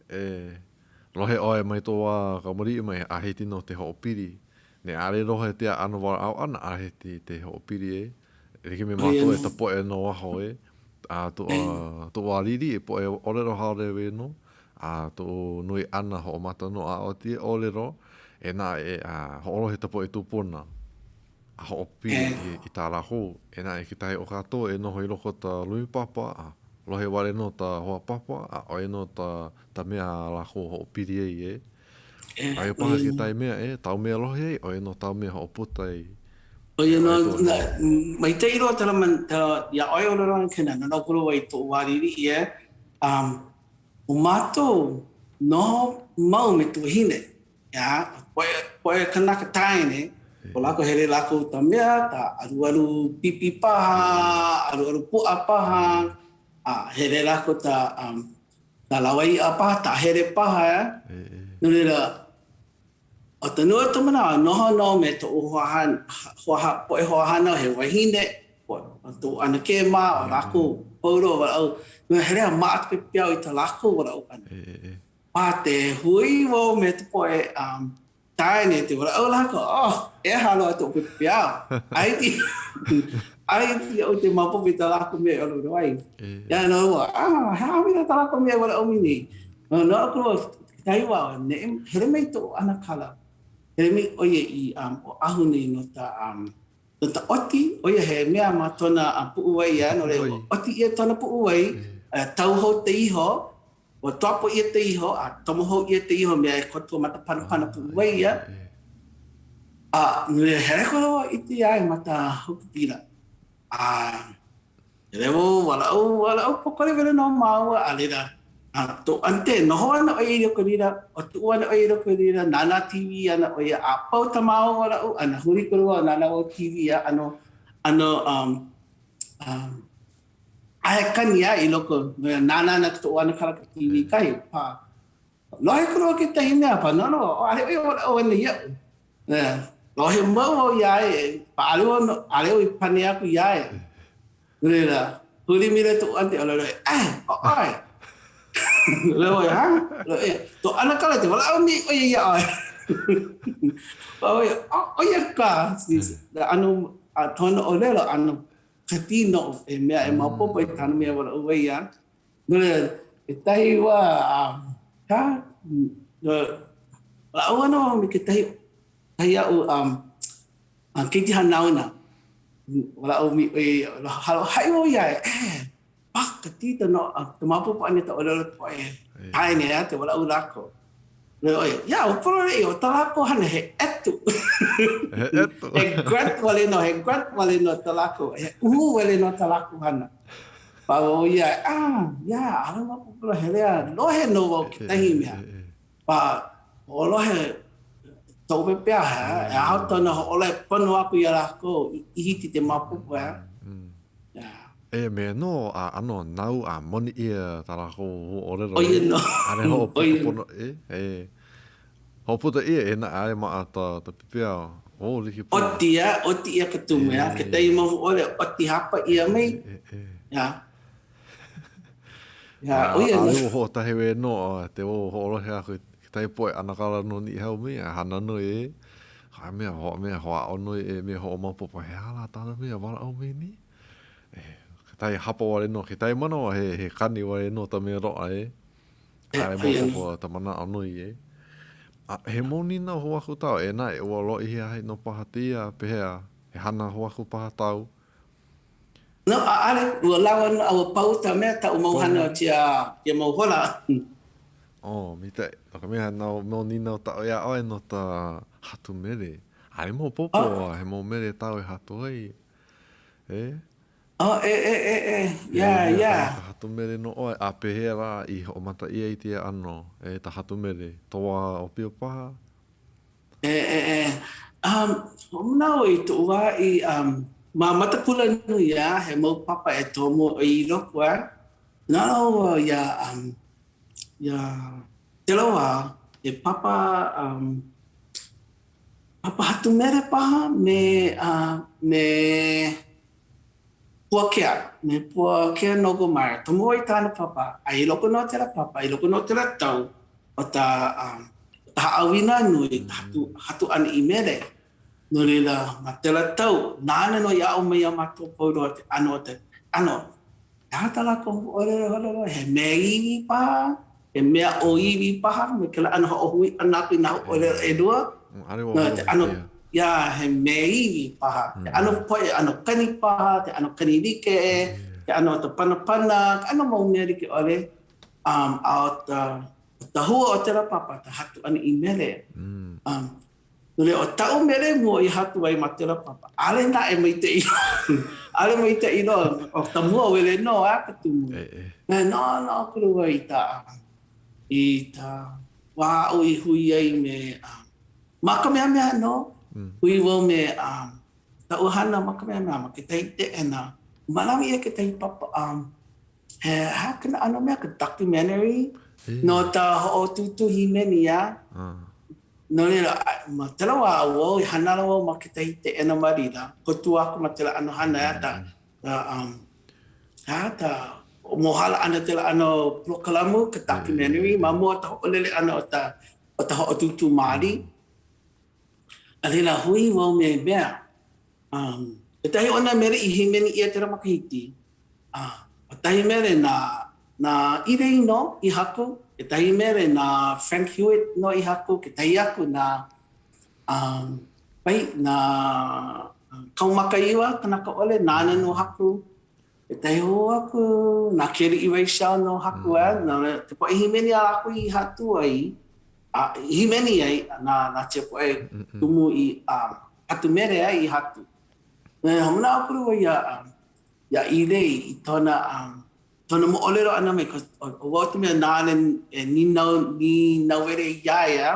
e lohe ʻoe mai tō wā kamaliʻi mai, a hiki nō te hoʻopili. Ne ʻaʻole lohe tēia ʻano walaʻau ʻana, a hiki te hoʻopili e. E like me mākou e ta poʻe no waho e, a to, a toʻu alili e poʻe ʻōlelo haole e nō, a toʻu nui ʻana hoʻomata nō a ʻo tēia ʻōlelo e naʻe a hoʻolohe ta poʻe tūpuna a hoʻopili i, i tā lākou. E naʻe kekahi o kātou e noho i loko o ta lumi papa a lohe wale nō ta hoa papa a ʻo ia nō ta, ta mea a lākou hoʻopili ai e. Aia paha kekahi mea e, tāu mea lohe ai, ʻo ia nō tāu mea hoʻoputa ai. ʻO ia nō, maikaʻi loa tela man, tela, iā ʻoe ʻōlelo ana kēnā, no nā kula wai toʻu wā liʻiliʻi e, um, ʻo mākou noho mau me ka wahine, ʻeā, poʻe, poʻe kanaka kāne, ʻo lākou hele lākou ta mea, ta alualu pipi paha, alualu puaʻa paha, a hele lākou ta, um, ta lawaiʻa paha, ta hele paha, ʻeā. No laila, ʻO ka nui o ka manawa, noho nō me toʻu hoa, poʻe hoahānau he wahine, ʻo toʻu ʻanakē mā, ʻo lākou pau loa walaʻau, no hele a maʻa ka pepeiao i tā lākou walaʻau ʻana. A te hui wau me ka poʻe kāne te walaʻau lākou, oh, ʻeha loa toʻu pepeiao. A hiki, a hiki iaʻu te maopopo i tā lākou mea e ʻōlelo ai. Ia nō ua, ah, he aha mea tā lākou mea e walaʻau mai nei? No, no aku kekahi wā, neʻe, hele mai toʻu ʻanakala, hele mai ʻo ia i um, Oʻahu nei no ta, um, no ta ʻoti, ʻo ia he mea ma tona uh, puʻuwai ia, no laila, ʻoti ʻia tona puʻuwai, uh, tau hou te iho, ua tuapo ʻia te iho, a tomo hou ʻia te iho mea e koto ma ta panapana puʻuwai ia. A, no laila, hele koe i te ai ma ta hokupila. A, Hele wau, walaʻau, walaʻau pōkole wale nō māua, a laila, a toʻu aunty, noho ana ʻo ia i loko laila, ʻo tuʻu ana ʻo ia i loko laila, nānā TV ana ʻo ia, a pau tā māua walaʻau ʻana, huli koe wau, nānā wau TV a ʻano, ʻano, um, um, ʻae kani a i loko, no ia, nānā ana toʻu ʻanakala ka TV kahi, pā. Lohe koe loa kekahi mea, pā, no, no, ʻaʻole ʻo ia walaʻau ana iaʻu. Lohe mau wau iā ia, ʻaʻole wau, ʻaʻole wau i pane aku iā ia. No laila, huli maila toʻu aunty, ʻōlelo ia, eh, ʻo ʻoe. ʻŌlelo wau, hah? ʻŌlelo ia, tō ʻanakala te walaʻau nei ʻo ia iā ʻoe. ʻO ia, ʻo ia ka, ʻano, a tona ʻōlelo, ʻano kākī noʻu, he mea e maopopo i kāna mea walaʻau ai ia. No laila, kekahi wā, ka, no, walaʻau ana wau me kekahi, kahi aʻu um, keiki hanauna, walaʻau mi ʻo ia, haʻi wau iā ia, eh, pak ka tita no, ka maopopo ʻana i ka ʻōlelo poʻe kāne a te walaʻau lākou. No ʻo ia, ia, ua pololei, ʻo tā lākou hana he ʻetu. He ʻetu. He grunt wale nō, he grunt wale nō tā lākou, he ʻuhū wale nō tā lākou hana. Pā wau ia, ah, ia, ʻaʻole maopopo loa, hele a lohe nō wau kekahi mea. Pā, hoʻolohe. toʻu pepeiao, he aha tona hoʻolohe pono aku iā lākou i hiki te maopopo, ʻeā? E me nō a ʻano nau a moni ʻia tā lākou huaʻōlelo. ʻO ia nō. ʻAʻole hoʻopuka pono ʻe, e. Hoʻopuka ʻia e naʻe ʻaʻole maʻa ta, ta pepeiao. Oh, like pū. ʻOti ʻia, ʻoti ʻia ka tumu, ʻeā? Kekahi mau huaʻōlelo, ʻoti hapa ʻia mai. E, e. ʻEā. ʻEā, ʻo ia nō. ʻAʻole ua hoʻotahewe nō a te o hoʻolohe aku i kekahi poʻe ʻanakala no Niʻihau mai a hana nui e. Ka mea, ho, mea hoʻāʻo nui e mea hoʻomaopopo, he aha lā tāna mea walaʻau mai nei? E, kekahi hapa wale nō, kekahi manawa he, he kani wale nō ta mea loaʻa e. ʻAʻole maopopo ta manaʻo nui e. A he mau nīnau hou aku tāu, e naʻe, ua lōʻihi aʻe nō paha tēia, pehea, he hana hou aku paha tāu? No, ʻaʻole, ua lawa nō a ua pau ta mea taʻu mau hana o tia, tia mau hola. Oh, maikaʻi. No ka mea, no, mau nīnau taʻu iā ʻoe no ta hatu mele. ʻAʻole maopopo Oh. a he mau mele tāu e hatu ai. E? Oh, e, e, e, e, He yeah, mea yeah. kanaka hatu mele nō ʻoe, a pehea lā i hoʻomaka ʻia i tēia ʻano, e ta hatu mele, tō wā ʻōpio paha? E, e, e. Um, hoʻomanaʻo i toʻu wā i, um, ma Matakula nui, a he mau papa e tomo i loko, a. Nānā wau iā, um, iā kēlā wā, he papa, um, papa hatu mele paha me, uh, me Puakea, me Puakea Nogelmeier. Tomo i kāna papa, a i loko nō o tēlā papa, i loko nō o tēlā tau, o ta, um, o ta haʻawina nui, ka hatu, hatu ʻana i mele. No laila, ma tēlā tau, nāna nō i aʻo mai iā mākou pau loa ke ʻano o te ʻano. He aha tā lākou ʻōlelo holo loa? He mea iwi paha? He mea ʻōiwi paha? Me kēlā ʻano hoʻohui ʻana aku i nā ʻōlelo ʻelua? No te ʻano, yeah, he mea iwi paha. Ke ʻano poʻe, ʻano kani paha, ke ʻano kani like, ke ʻano o ka panapana, ke ʻano mau mea like ʻole. Um, a o ta, o ta hua o tēlā papa, ta hatu ʻana i mele. Um, No laila, ʻo taʻu mele mua i hatu ai ma kēlā papa, ʻaʻole naʻe maikaʻi loa. ʻAʻole maikaʻi loa. ʻO ka mua wale nō a ka tumu. Na noʻonoʻo aku wau i ta, i ta wā aʻu i hui ai me, ma Kamehameha nō, hui wau me kaʻu hana ma Kamehameha ma kekahi keʻena. Mālama ʻia kekahi papa, He aha kēnā ʻano mea, ka documentary no ta hoʻotūtū hīmeni, a? No laila, ma kēlā wā wau i hana ala wau ma kekahi keʻena ma laila, kōkua aku ma kēlā ʻano hana, ʻeā, ta, ta, um, he aha ta hoʻomōhala ʻana kēlā ʻano polokalamu, ka documentary, ma mua o ta hoʻolele ʻana o ta, o ta hoʻotūtū maoli. A laila, hui wau me mea, um, kekahi o nā mele i hīmeni ʻia kēlā makahiki, A, ʻekahi mele na, na ʻĪlei nō i haku, kekahi mele na Frank Hewitt nō i haku, kekahi aku na, um, pai, na Kaumakaiwa Kanakaʻole, nāna nō haku, kekahi hou aku, na Keliʻi Rayshelle nō haku, a, na ka poʻe hīmeni a lākou i hatu ai, a i hīmeni ai, na, na kēia poʻe kumu i, um, hatu mele ai i hatu. Hoʻomanaʻo aku wau iā, iā ʻĪlei i tona, um, tona moʻolelo ʻana mai, cause ʻo wau ka mea nāna e nīnau, nīnauele iā ia.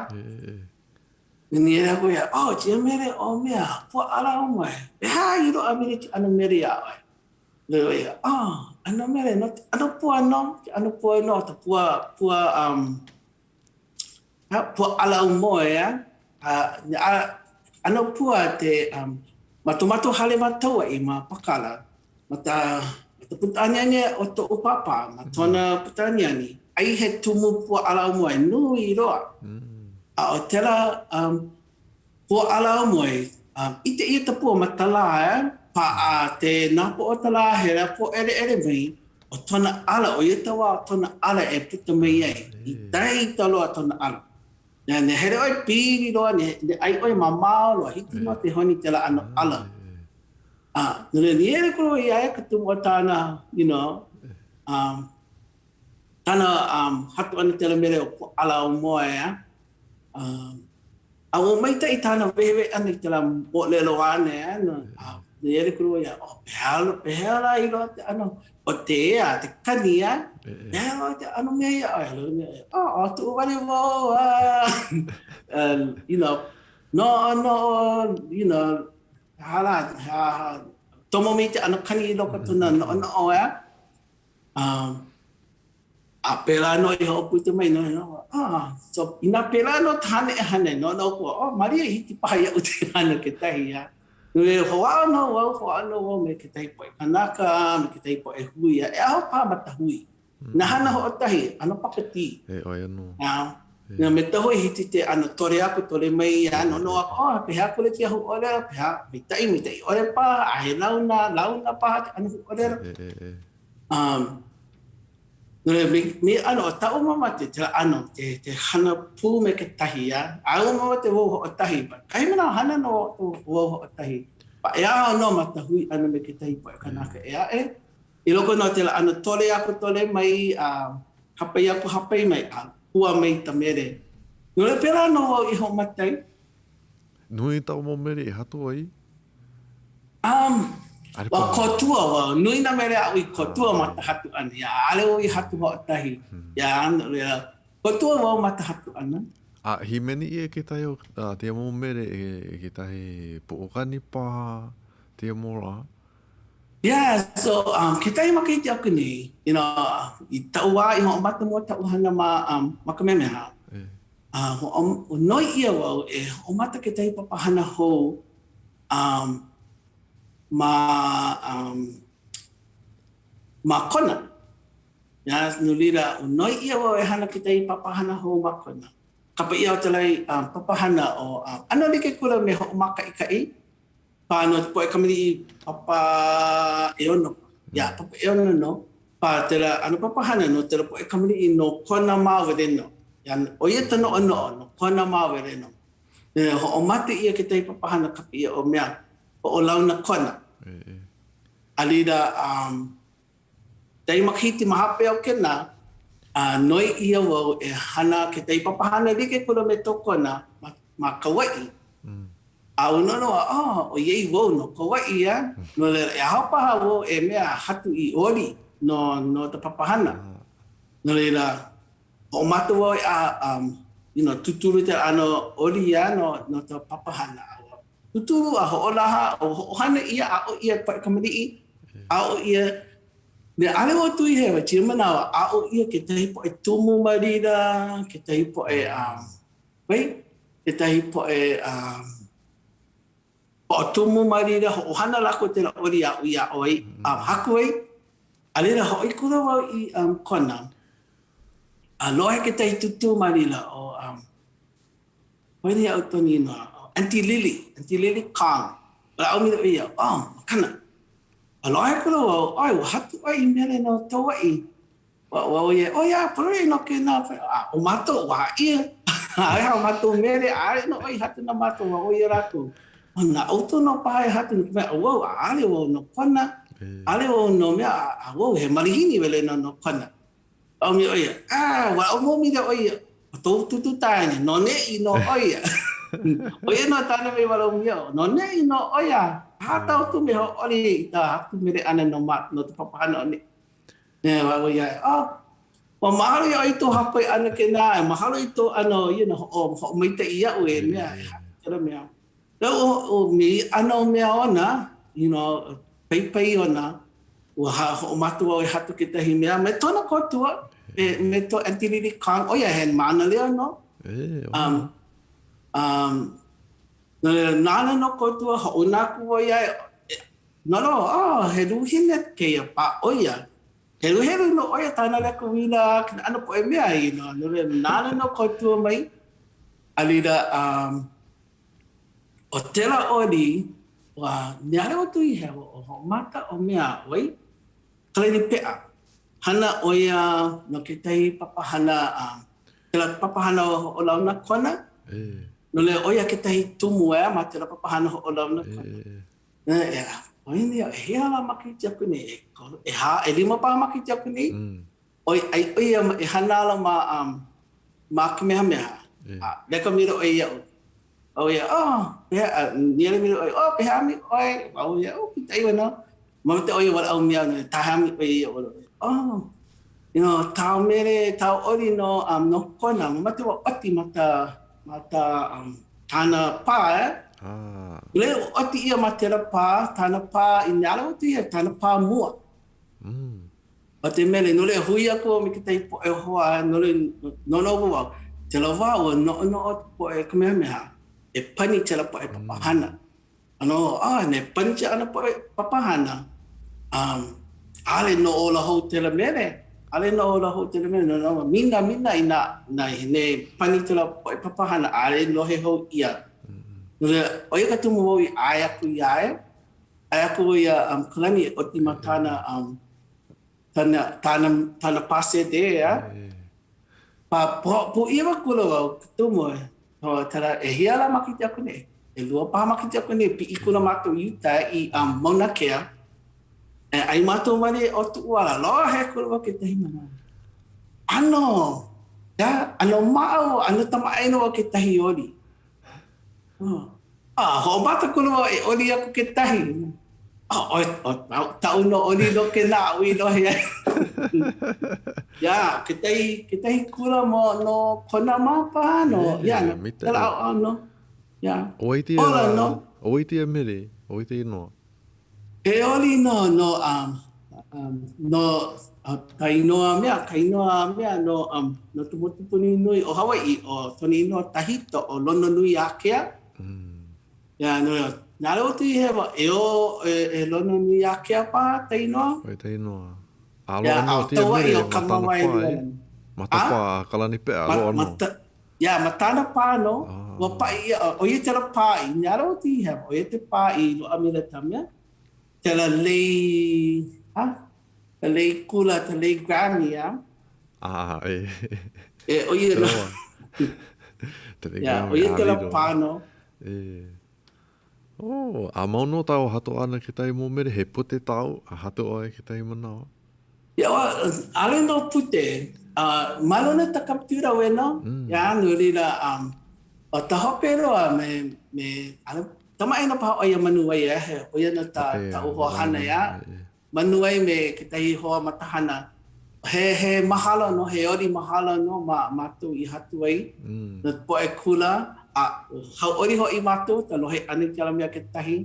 Nīnauele aku ia, oh, kēia mele, oh mea, pua ʻala aumoe. Pehea i loaʻa mai ke ʻano mele iā ʻoe? ʻŌlelo ia, oh, ʻano mele, no ke ʻano pua nō, ke ʻano pua nō, ka pua, pua, um, Pua ʻala aumoe, a, a, ʻano pua te, um, ma to mātou hale ma Kauaʻi, ma Pakala, ma ta, ma ta puka aniani o toʻu pāpā, ma tona puka aniani, ai he tumu pua ʻala aumoe nui loa. A ʻo tela, um, Pua ʻala aumoe, a ʻike ʻia ka pua ma ka lā, paʻa te napoʻo o ka lā, he lā pōʻeleʻele mai, ʻo tona ʻala, ʻo ia ka wā o tona ʻala e puka mai ai, ikaika loa tona ʻala. Ne, ne hele ʻoe pili loa, ne, ne ʻai ʻoe mamao loa, hiki nō ke honi kēlā ʻano ʻala. A, no laila, nīele kū iā ia ka tumu o tāna, you know, um, tāna um, haku ʻana kēlā mele o Pua ʻAla Aumoe, a, um, A ua maikaʻi kāna wehewehe ʻana i kēlā moʻolelo āna e ana, a nīele kū ia, oh, pehea, pehea lā i loaʻa ke ʻano o te ea, te kani, a? Pehea loa ke ʻano mea iā ʻoe? Oh, ʻo tuʻu wale wau, a, you know. Noʻonoʻo, you know, hala, tomo mai ke ʻano kani i loko o kona noʻonoʻo, ʻeā? Um, a pēlā nō i hoʻoputa mai nō, ah, so inā pēlā nō ka hana e hana ai, noʻonoʻo aku au, oh, malia hiki paha iaʻu ke hana kekahi, ʻeā. No laila, hoʻāʻo nō wau, hoʻāʻo nō wau me kekahi poʻe kanaka, me kekahi poʻe hui, a e aho paha ma ka hui. Nā hana hoʻotahi, ʻano pakatī. E, ʻo ia nō. ʻEā. Nā me ka hoi hiki ke ʻano tole aku, tole mai, a noʻonoʻo aku, oh, pehea akula kēia huaʻōlelo, pehea, maikaʻi, maikaʻi ʻole paha, a he launa, launa paha ke ʻano huaʻōlelo. E, e, e. Um, no laila, me, me ʻano, ʻo kaʻu mamake, kēlā ʻano, ke, ke hana pū me kekahi, ʻeā. ʻAʻole mamake wau hoʻotahi, but kahi manawa hana nō wau hoʻotahi. But e aho nō ma ka hui ʻana me kekahi poʻe kanaka ʻē aʻe, I loko nō o kēlā ʻano tole aku tole mai a hapai aku hapai mai a hua mai ka mele. No laila pēlā nō wau i hoʻomaka ai. Nui tāu mau mele i haku ai? Um, ua kōtua wau. Nui nā mele aʻu i kōtua ma ka haku ʻana. Yeah, ʻaʻole wau i haku hoʻokahi. Yeah, no laila, kōtua wau ma ka haku ʻana. A hīmeni ʻia kekahi o kēia mau mele e kekahi puʻukani paha, kēia mau lā? Yeah, so um, kekahi makahiki aku nei, you know, i taʻu wā i hoʻomaka mua kaʻu hana ma, um, ma Kamehameha, Eh. uh, hoʻo, noi ʻia wau e hoʻomaka kekahi papahana hou um, ma, um, ma Kona. Yeah, no laila, noi ʻia wau e hana kekahi papahana hou ma Kona. Kapa ʻia o kēlā um, papahana ʻo, um, ʻano like kula me Hoʻomākaʻikaʻi, Pā no ka poʻe kamaliʻi papa ʻeono. Yeah, papa ʻeono nō. Pā kēlā ʻano papahana no kēlā poʻe kamaliʻi no Kona mā wale nō. Yeah, ʻo ia ka noʻonoʻo, no Kona mā wale nō. E hoʻomaka ʻia kekahi papahana kapa ʻia ʻo mea, Hoʻolauna Kona. A laila, um, ʻElima makahiki ma hope o kēnā, a noi ʻia wau e hana kekahi papahana like kula me to Kona ma, ma Kauaʻi. A ua noʻonoʻo au, oh, ʻoiai wau no Kauaʻi, ʻeā, no laila, e aho paha wau e mea haku i oli no, no ka papahana. No laila, hoʻomaka wau e a, um, you know, tūtulu i ke ʻano oli, ʻeā, no, no ka papahana. Tūtulu a hoʻolaha, a ua hoʻohana ʻia, aʻo ʻia ka poʻe kamaliʻi, aʻo ʻia, me ʻaʻole wau tui hewa, kēia manawa, aʻo ʻia kekahi poʻe tumu ma laila, kekahi poʻe, um, wait, kekahi poʻe, um, hoʻotumu ma laila, hoʻohana lākou i kēlā oli aʻu i aʻo ai, a haku ai, a laila hoʻi akula wau i um, Kona, a lohe kekahi tūtū ma laila, ʻo, um, Waiho iaʻu kona inoa, ʻo Aunty Lily, Aunty Lily Kong. Walaʻau mai ʻo ia, oh, makana. A lohe akula wau, ʻoe, ua haku ʻoe i mele no Kauaʻi. Ua, ua ʻo ia, oh yeah, pololei nō kēnā. A ʻo mākou, ua haʻi ʻia. ʻAʻohe a mākou mele, ʻaʻole nō ʻoe i haku na mākou, ua ʻo ia lākou. ʻO na ʻoukou nō paha e haku no ka mea, ʻo wau, ʻaʻole wau no Kona, ʻaʻole wau no mea, a wau he malihini wale nō no Kona. ʻAʻo ʻo ia, ah, ua momi ʻo ia, ʻo tou tūtū tāne, no neʻi nō ʻo ia. ʻO ia nō tāna mea i walaʻau mai iaʻu, no neʻi nō ʻo ia, hā tāu kumu e hōʻole i ka haku mele ʻana no ma, no ka papahana o neʻi. E, ʻo ia, oh, ua mahalo iā ʻoe i tou hāpai ʻana kēnā, e mahalo i tou ʻano, you know, hoʻo, hoʻomaikaʻi iaʻu e mea, e haku kēlā mea. ʻO me ia ʻano mea ona, you know, paipai ona, ua hoʻomaka wau e haku kekahi mea me kona kōkua, me, me to Aunty Lily Kong, ʻo ia he mānaleo nō. Um, um, no laila, nāna nō kōkua, hoʻouna aku wau iā ia, no, no, oh, he luhine kēia pā ʻo ia. Heluhelu nō ʻo ia kāna leka uila, kēnā ʻano poʻe mea, you know, no laila, nāna nō kōkua mai, a laila, um, ʻO tēlā oli, ua neʻale ʻo Tuihewa ʻo hoʻomaka ʻo mea ʻoi, Kalaini Peʻa. Hana ʻo ia no kekahi papahana, kēlā papahana hoʻolauna Kona. No laila, ʻo ia kekahi tumu ʻeā ma kēlā papahana hoʻolauna Kona. ʻEā, ʻo ia, ʻehia lā makahiki aku nei, ʻehā, ʻelima paha makahiki aku nei. ʻOi, ai ʻo ia e hana ala ma, um, ma Kamehameha. A leka maila ʻo ia iaʻu. ʻO ia, oh, pehea, a nīele maila ʻo ia, oh, pehea mai ʻoe? ʻO ia, oh, maikaʻi wale nō. Mamete ʻo ia walaʻau mai au, tahea mai ʻo ia iaʻu. Oh, you know, tāu mele, tāu oli no, um, no Kona. Mamete wau ʻoti ma ka, ma ka, um. tāna pā, eh? Ah. Le ʻoti ʻia ma tela pā, tāna pā i nā ala o ia, tāna pā mua. Mm. O te mele, no le hui aku me kekahi poʻe hoa, no le noʻonoʻo wau, tela wā ua noʻonoʻo poʻe Kamehameha, e pani tela poʻe papahana. ʻAno, a ne pani ke ʻano poʻe papahana, um, ʻaʻole nō ola hou tela mele, ʻaʻole nō ola hou tela mele, no no, mina, mina i nā, nā ne pani tela poʻe papahana, ʻaʻole lohe hou ʻia. No laila, ʻo ia ka tumu wau i ʻae aku iā ia, ʻae aku wau iā um, Kalani e ʻoti ma kāna, um, tāna, tāna, tāna pā sēdē, a. Pā, pūʻiwa akula wau, ka tumu, No, tala, ʻehia lā makahiki aku nei? ʻElua paha makahiki aku nei, piʻi kula mākou i uka i um, Mauna Kea. E ʻai mākou ma le o Tuʻuala, lohe akula wau kekahi manawa. ʻAno, ya, ʻano maʻa wau, ʻano kamaʻāina wau kekahi oli. Oh. A, hoʻomaka akula wau e oli aku kekahi. ʻO, ʻo, taʻu nō oli nō kēlā aʻu i lohe ai. Iā, kekahi, kekahi kula mo, no Kona mā paha, no, iā, no kēlā ʻaoʻao nō. Iā. ʻO wai tēia, Ola nō. ʻo wai tēia mele, ʻo wai tēia inoa? He oli nō no, um, um, no ka inoa mea, ka inoa mea no, um, no ka mokupuni nui o Hawaiʻi, ʻo kona inoa kahiko ʻo Lononuiākea. Mm. Ia, no, nā leo tui hewa, e o, e, e Lononuiākea paha ka inoa? ʻO ta inoa. A loa nō tēia mele ma tāna pā, e? Ma ta pā a Kalani Peʻa, loa nō. Ia, ma tāna pā nō, ua paʻi ʻia, ʻo ia tela pā i, nā leo tui hewa, ʻo ia te pā i loaʻa maila ka mea, tela lei, ha? Ka lei kula, ka lei Grammy, a? Ah, e. E, ʻo ia nō. Te lei Grammy, ʻo ia tela pā nō. E. Oh, a mau nō tāu hato ʻana kekahi mau mele, he pute tāu a hato ʻoe kekahi manawa? Ia, ʻaʻole nō pute. Uh, ma luna ta computer ʻoe nō. Mm. Ia, no laila, um, ʻo ta hope loa me, me, ʻaʻole, kamaʻāina paha ʻoe iā Manuwai, eh, he, ʻo ia nō ta, taʻu hoa hana, ia. Manuwai me kekahi hoa matahana. He, he mahalo nō, he oli mahalo nō ma mākou i haku ai mm. no ka poʻe kula, a hauʻoli hoʻi mākou ka lohe ʻana i kēlā mea kekahi.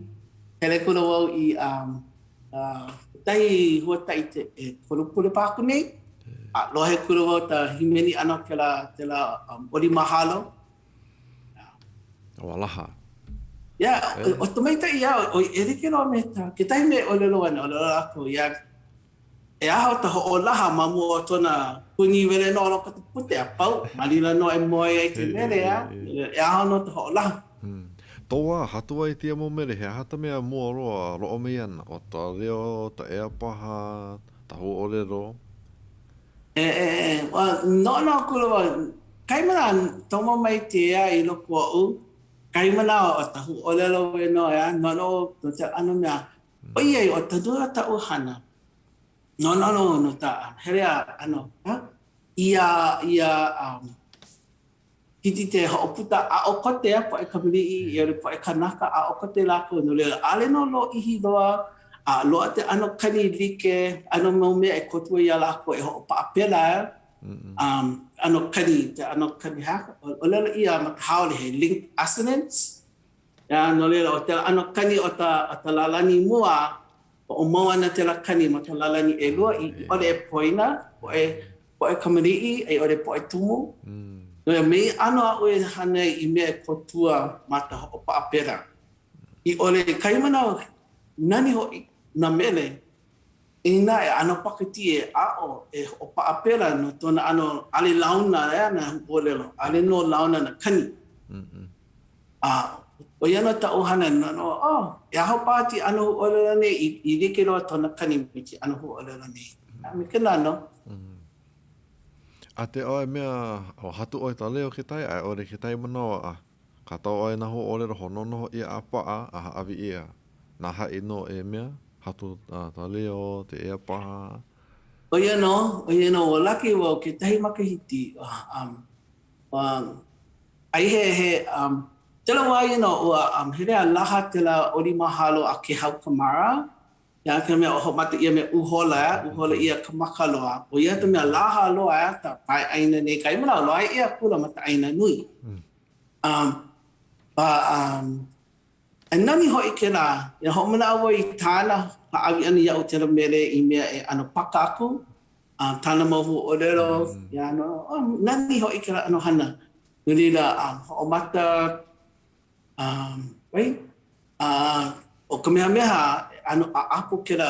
Hele kula wau i um, uh, kekahi huakaʻi te ʻekolu pule paha aku nei, a lohe kula wau ta hīmeni ʻana o kēlā, kēlā um, oli mahalo. Ua laha. Yeah, ʻo ka maikaʻi ia, ʻo e like loa me ka, kekahi mea e ʻōlelo ana, ʻōlelo lākou, ia, e aho ka hoʻolaha ma mua o kona puni wele nō no ka pute a pau, ma laila nō e moe ai ke mele, a, e aho nō ka hoʻolaha. Hmm. Tō wā, hatu ai tēia mau mele, he aha ta mea mua loa loaʻa mai ana, ʻo ta leo, ta ea paha, ta huaʻōlelo? E, e, e, ua noʻonoʻo akula wau, kahi manawa tomo mai kēia i loko oʻu, kahi manawa ʻo ta huaʻōlelo wale nō, ʻeā, noʻonoʻo no ke ʻano mea, ʻoiai ʻo ka nui o kaʻu hana, noʻonoʻo no ka hele a ʻano, ʻeā, ia, ia, um, Hiki ke hoʻopuka aʻo kote a poʻe kamaliʻi i ʻole poʻe kanaka aʻo kote lākou no laila ʻaʻole nō lōʻihi loa a loaʻa ke ʻano kani like ʻano mau mea e kōkua iā lākou e hoʻopaʻa pela um ʻano kani ke ʻano kani hā ʻōlelo ʻia ma ka haole he link assonance ʻeā no laila ʻo kēlā ʻano kani o ka o ka lālani mua Hoʻomau ana kēlā kani ma ka lālani ʻelua i ʻole e poina poʻe poʻe kamaliʻi a i ʻole poʻe kumu. No ia me ia ʻano aʻu e hana ai i mea e kōkua ma ka hoʻopaʻa pela. I ʻole kahi manawa nani hoʻi nā mele, inā e ʻano paʻakikī e aʻo e hoʻopaʻa pela no kona ʻano ʻaʻole launa nā huaʻōlelo, ʻaʻole nō launa nā kani. A ʻo ia nō taʻu hana, no, oh, e aho paha ke ʻano huaʻōlelo nei i, i like loa kona kani me ke ʻano huaʻōlelo nei. A me kēlā nō. A te ʻoe mea, o hatu ʻoe ta leo kekahi, a i ʻole kekahi manawa, a kākau ʻoe nā huaʻōlelo hononoho ʻia a paʻa a hāʻawi ʻia na haʻi nō e mea, hatu ta leo, te ea paha. ʻO ia nō, ʻo ia nō, ua laki wau kekahi makahiki, um, um, Ai he, he, um, kēlā wā you know, ua um, hele a laha kēlā oli mahalo a Kehau Kamara, ia ka mea hoʻomaka ʻia me Uhola, uhola ʻia ka maka loa. ʻO ia ka mea laha loa a ka paeʻāina nei, kahi manawa loaʻa ʻia akula ma ka ʻāina nui. Um, But, um, e nani hoʻi kēlā, ia hoʻomanaʻo wau i tāna hāʻawi ʻana iaʻu kēlā mele i mea e ʻano paka aku, a tāna mau huaʻōlelo, mm. ia no, oh, nani hoʻi kēlā ʻano hana. No laila, um, hoʻomaka, um, wait, uh, ʻo Kamehameha, ʻano ʻaʻapo kēlā,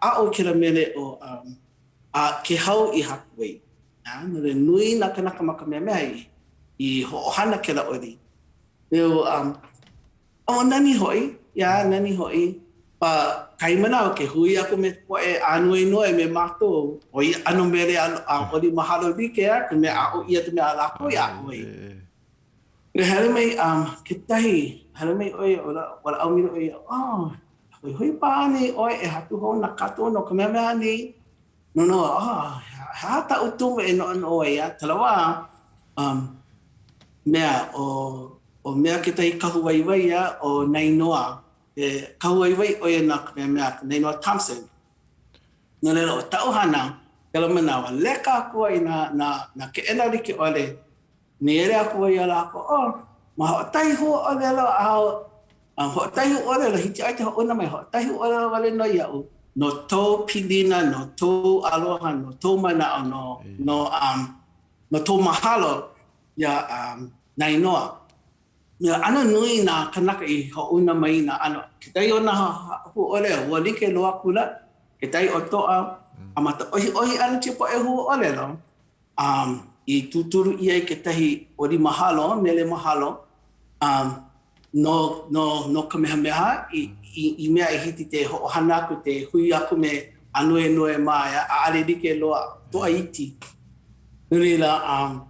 aʻo kēlā mele ʻo um, a Kēhau i haku ai. A, no laila, nui nā kanaka ma Kamehameha i, i hoʻohana kēlā oli. Leo, um, oh, nani hoʻi, yeah, nani hoʻi. But kahi manawa ke hui aku me poʻe ānuenue me mākou, ʻo ia ʻano mele a, a oli mahalo like a, ka mea aʻo ʻia ka mea a lākou i aʻo ai. E hele mai um, kekahi, hele mai ʻoe, walaʻau mai ʻoe, oh, hoihoi paha anei ʻoe e haku hou na kākou no Kamehameha nei? No, no, oh, he aha taʻu tumu e noʻonoʻo ai a kēlā wā, um, mea, ʻo, ʻo mea kekahi kahu waiwai a, ʻo Nainoa. He kahu waiwai ʻo ia na Kamehameha, Nainoa Thompson. No laila, ʻo taʻu hana, kēlā manawa, leka aku au i nā, nā, nā keʻena like ʻole, Nīele aku wau iā lākou, oh, ma hoʻokahi huaʻōlelo a a hoʻokahi huaʻōlelo, hiki iā ʻoe ke hoʻouna mai, hoʻokahi huaʻōlelo wale nō iaʻu, no tou pilina, no tou aloha, no tou manaʻo, no, no, um, no tou mahalo iā um, Nainoa. Mea ʻano nui nā kanaka i hoʻouna mai i nā ʻano. Kekahi o nā huaʻōlelo, ua like loa akula, kekahi ʻokoʻa, a ma ka ʻohiʻohi ʻana kēia poʻe huaʻōlelo, Um, i tūtulu ʻia ai kekahi oli mahalo, mele mahalo, um, no, no, no Kamehameha i, i, i mea e hiki ke hoʻohana aku, ke hui aku me Ānuenue mā, ʻaʻole like loa, ʻokoʻa iki. No laila, um,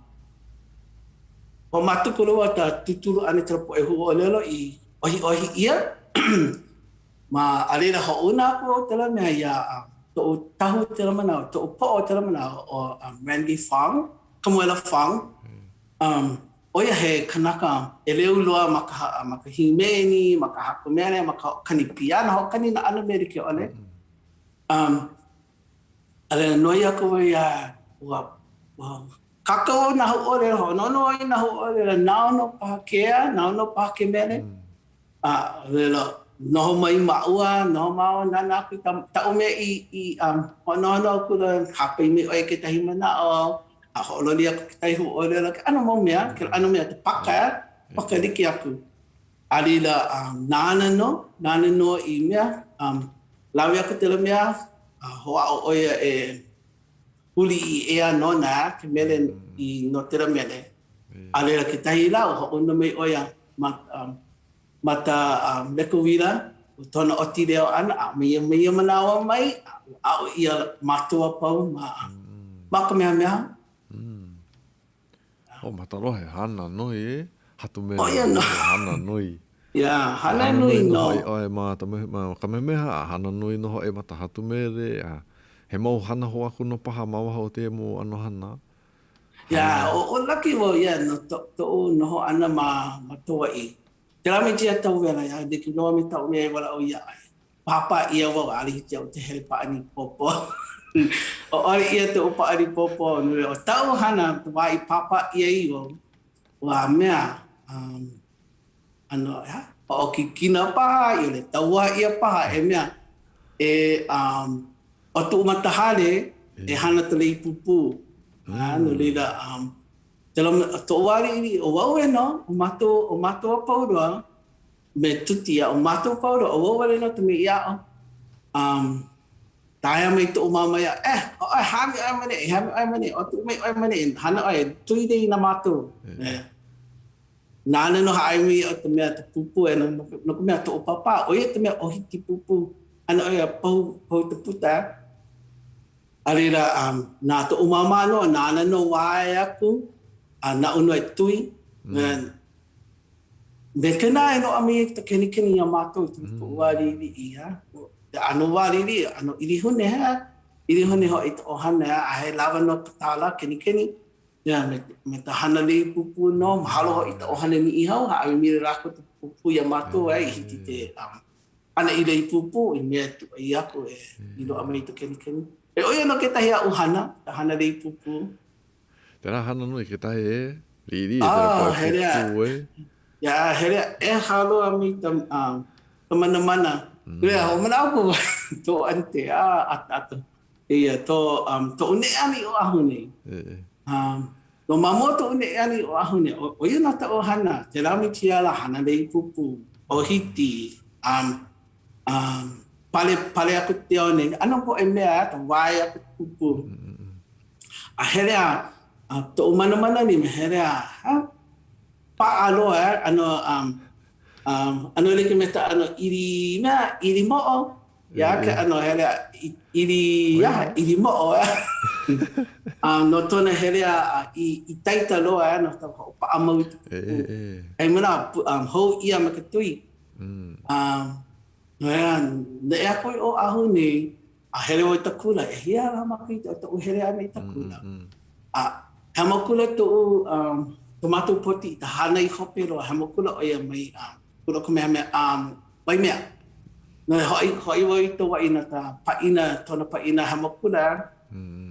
hoʻomākaukau loa ka tūtulu ʻana i kēlā poʻe huaʻōlelo i ʻohiʻohi ʻia. Ma a laila hoʻouna aku au kēlā mea iā toʻu kahu kēlā manawa, toʻu poʻo kēlā manawa ʻo Randy Fong, Kamuela Fong. Um, ʻo ia he kanaka ʻeleu loa ma ka, ma ka hīmeni, ma ka haku mele, ma ka hoʻokani piano, hoʻokani nā ʻano mea like ʻole. Um, a laila noi aku wau iā ua, ua kākau au nā huaʻōlelo, hoʻonohonoho au i nā huaʻōlelo, nāu nō paha ke ea, nāu nō paha ke mele. A laila, noho mai māua, noho māua, nānā aku i taʻu mea i, i um, hoʻonohonoho akula, hāpai mai ʻo ia kekahi manaʻo, a hoʻololi aku kekahi huaʻōlelo, ke ʻano mau mea, ke ʻano mea, paka, paka like aku. A laila, um, nāna nō, nāna nō i mea, um, lawe aku kēlā mea, a hoʻāʻo ʻo ia e huli i ea nona ke mele i no kēlā mele. A laila kekahi lā, ua hoʻouna mai ʻo ia ma, um, ma ka um, lekowila, ʻo kona ʻoki leo ʻana, a ma ia, ma ia manawa mai, aʻo ʻia mākou a pau ma, mm. ma Kamehameha. Mm. ʻO Matalohe, hana nui e. Hatu mele, ʻO ia nō. Hana nui. Yeah, hana nui nō. Hana nui nō hoʻi ʻoe ma ta, ma Kamehameha, a hana nui nō hoʻi ma ta hatu mele, a he mau hana hou aku nō paha ma waho o tēia mau ʻano hana. Yeah, ʻo, ʻo lucky wau, yeah, no to, toʻu noho ʻana ma, ma Kauaʻi. Kēlā me kēia kau wela, yeah, like loa me kaʻu mea e walaʻau iā ʻoe. Pāpā ʻia wau, ʻaʻole hiki iaʻu ke hele pāʻani pōpō. ʻOʻole ʻia toʻu pāʻani pōpō. No laila, ʻo taʻu hana, ka wā i pāpā ʻia ai wau, ua mea, um, ʻano, ʻeā, hoʻokikina paha, i ʻole tauoha ʻia paha e mea, e, um, ʻo toʻu ma ka hale, e hana ka lei pūpū. A, no laila, um, kēlā me, toʻu wā liʻiliʻi, ʻo wau e nō, ʻo mākou, ʻo mākou a pau loa, me Tuti, a ʻo mākou a pau loa, ʻo wau wale nō ka mea i aʻo. Um, Kāhea mai toʻu māmā iaʻu, Eh, ʻo ʻoe, hāʻawi ʻoe ma neʻi, hāʻawi ʻoe ma neʻi, ʻo tuʻu mai ʻoe ma neʻi, hana ʻoe, tui nei na mākou. Eh. Nāna nō hāʻawi mai iaʻu ka mea ka pūpū e no, no ka mea toʻu pāpā, ʻo ia ka mea ʻohiki pūpū, hana ʻo ia pau, pau ka puta. A laila, um, na toʻu māmā nō, nāna nō wae aku, a naʻu nō e tui. Mm. Me kēnā e loaʻa mai ai ka kenikeni iā mākou i toʻu wā liʻiliʻi, ha? ʻAno wā liʻiliʻi, ʻano ʻilihune, ha? ʻIlihune hoʻi ka ʻohana, a he lawa nō ka kālā kenikeni, yeah, me, me ka hana lei pūpū nō. Mahalo hoʻi ka ʻohana Niʻihau, hāʻawi maila lākou ka pūpū iā mākou a i hiki ke um, hana i lei pūpū i mea e kūʻai aku e i loaʻa mai ka kenikeni. E ʻo ia nō kekahi aʻu hana, ka hana lei pūpū. Tēlā hana nui kekahi e, liʻiliʻi e tēlā poʻe pūpū e. Ia, hele ʻeha loa mai ta, um, ta manamana. Mm. Ia, hoʻomanaʻo aku to ante, a, ata, ia, to, um, toʻu neʻe ʻana i Oʻahu nei. Um, no ma mua toʻu neʻe ʻana i Oʻahu nei, ʻo ia nō taʻu hana, kēlā me kēia lā hana lei pūpū, ʻōhiti, um, um, pale, pale aku te one, ʻano poʻe mea, ta wae aku pūpū. A hele a, a toʻu manamana nei, me hele a, ha, paʻa loa, eh, ʻano, um, um, ʻano like me ta ʻano ʻili mea, ʻili moʻo, ia ke ʻano hele a ʻili, ia, ʻili moʻo, eh. um, no tona hele a, a i, itaika loa, eh, no ta hoʻopaʻa mau i ka pūpū. He manawa, um, hou ʻia me ka tui. Um, no ea, neʻe aku i Oʻahu nei, A hele wau i ta kula, ʻehia lā makahiki o toʻu hele ʻana i ta kula. A hemo akula toʻu, um, ko mātou poti i ta hānai hope loa, hemo akula ʻo ia mai um, Kula o Kamehameha, um, Waimea. No e hoʻi, hoʻi wau i Kauaʻi no ka pāʻina, tona pāʻina hemo akula.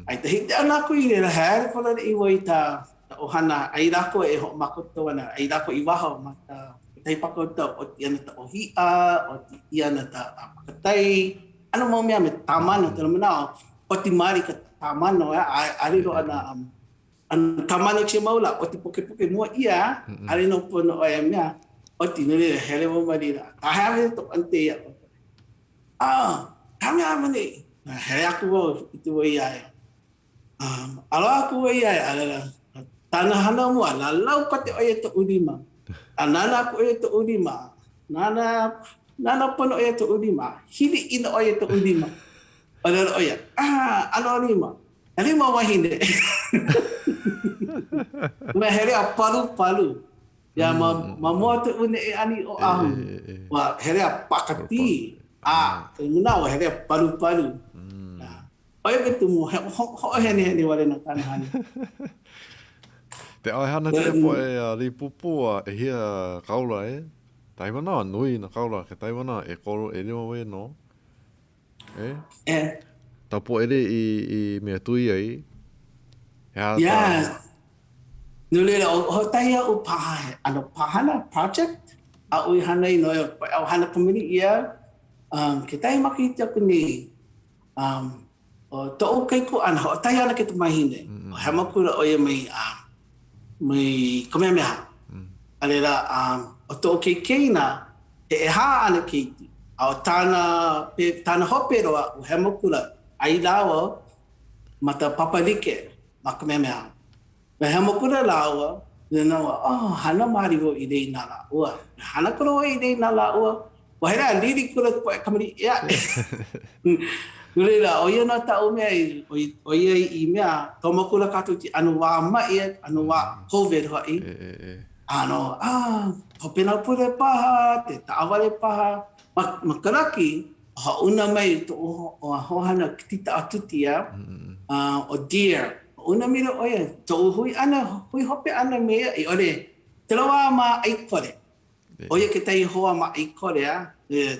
A i ta hiki ʻana aku i laila, hele pololiʻi wau i ta, ta ʻohana, aia lākou e hoʻomākaukau ana, aia lākou i waho ma ka kekahi paka uta, ʻoti ana ta ʻōhiʻa, ʻoti ʻia ana ta pakatai, ʻano mau mea me tāmano kēlā manawa, ʻoti maoli ka tāmano, a ʻaʻole loa nā um, tāmano kēia mau lā, ʻoti pokepoke mua ʻia, ʻaʻole nō pono ʻoe e mea, ʻoti, no laila, hele wau ma laila, a hea mai toʻu aunty iaʻu, ah, hea mea auaneʻi, hele aku wau i te wai iā ia. Um, aloha aku wau iā ia, a laila, tāna hana mua, lālau kote ʻo ia toʻu lima. A nānā aku ʻo ia toʻu lima. Nānā, nānā pono ʻo ia toʻu lima. Hili ʻino ʻo ia toʻu lima. ʻŌlelo ʻo ia, ah, ʻano lima. He lima wahine. Mea hele a palupalu. Ia ma, ma mua toʻu neʻe ʻana i Oʻahu, ua hele a paʻakatī, a ka manawa, hele a palupalu. ʻO ia ke kumu, he hoʻohenehene wale nō kāna hana. Te ʻae hana tia poʻe a lei pūpū a ʻehia kaula e? Taiwana, nui na kaula ke Taiwana ʻekolu ʻelima wale nō. E? E. Ta poʻe le i, i mea tui ai. He aha ta? Yeah. No laila, ʻo hoʻokahi aʻu paha he ʻano pāhana, project, aʻu i hana ai no ia poʻe ʻohana kamaliʻi ia. Um, kekahi makahiki aku nei, Um, ʻo toʻu kaikuaʻana, hoʻokahi āna kaikamahine, mm -hmm. hemo akula ʻo ia mai, um, mai Kamehameha. Mm. A laila, um, ʻo toʻu keikeina, he ʻehā āna keiki, a ʻo tāna, pe, tāna hope loa, ua hemo akula, ai lāua ma ka papa like ma Kamehameha. Ua hemo akula lāua, nīnau au, oh, hana maoli wau i lei na lāua. Hana kula wau i lei na lāua. Ua hele a lili kula ka poʻe kamaliʻi ʻē aʻe. No laila, ʻo ia nō taʻu mea i, ʻo ia i mea, tomo akula kākou i ke ʻano wā maʻi, ʻano wā COVID hoʻi. ʻAno, ah, hopena pule paha, te taʻawale paha. Ma, ma Kalaki, Hoʻouna mai toʻu hoahana Tita Atuti ia, ʻo Dear. Hoʻouna maila ʻo ia, toʻu hui ʻana, hui hope ʻana me ia, i ʻole, kēlā wā ma ʻAikole. ʻO ia kekahi hoa ma ʻAikole, a,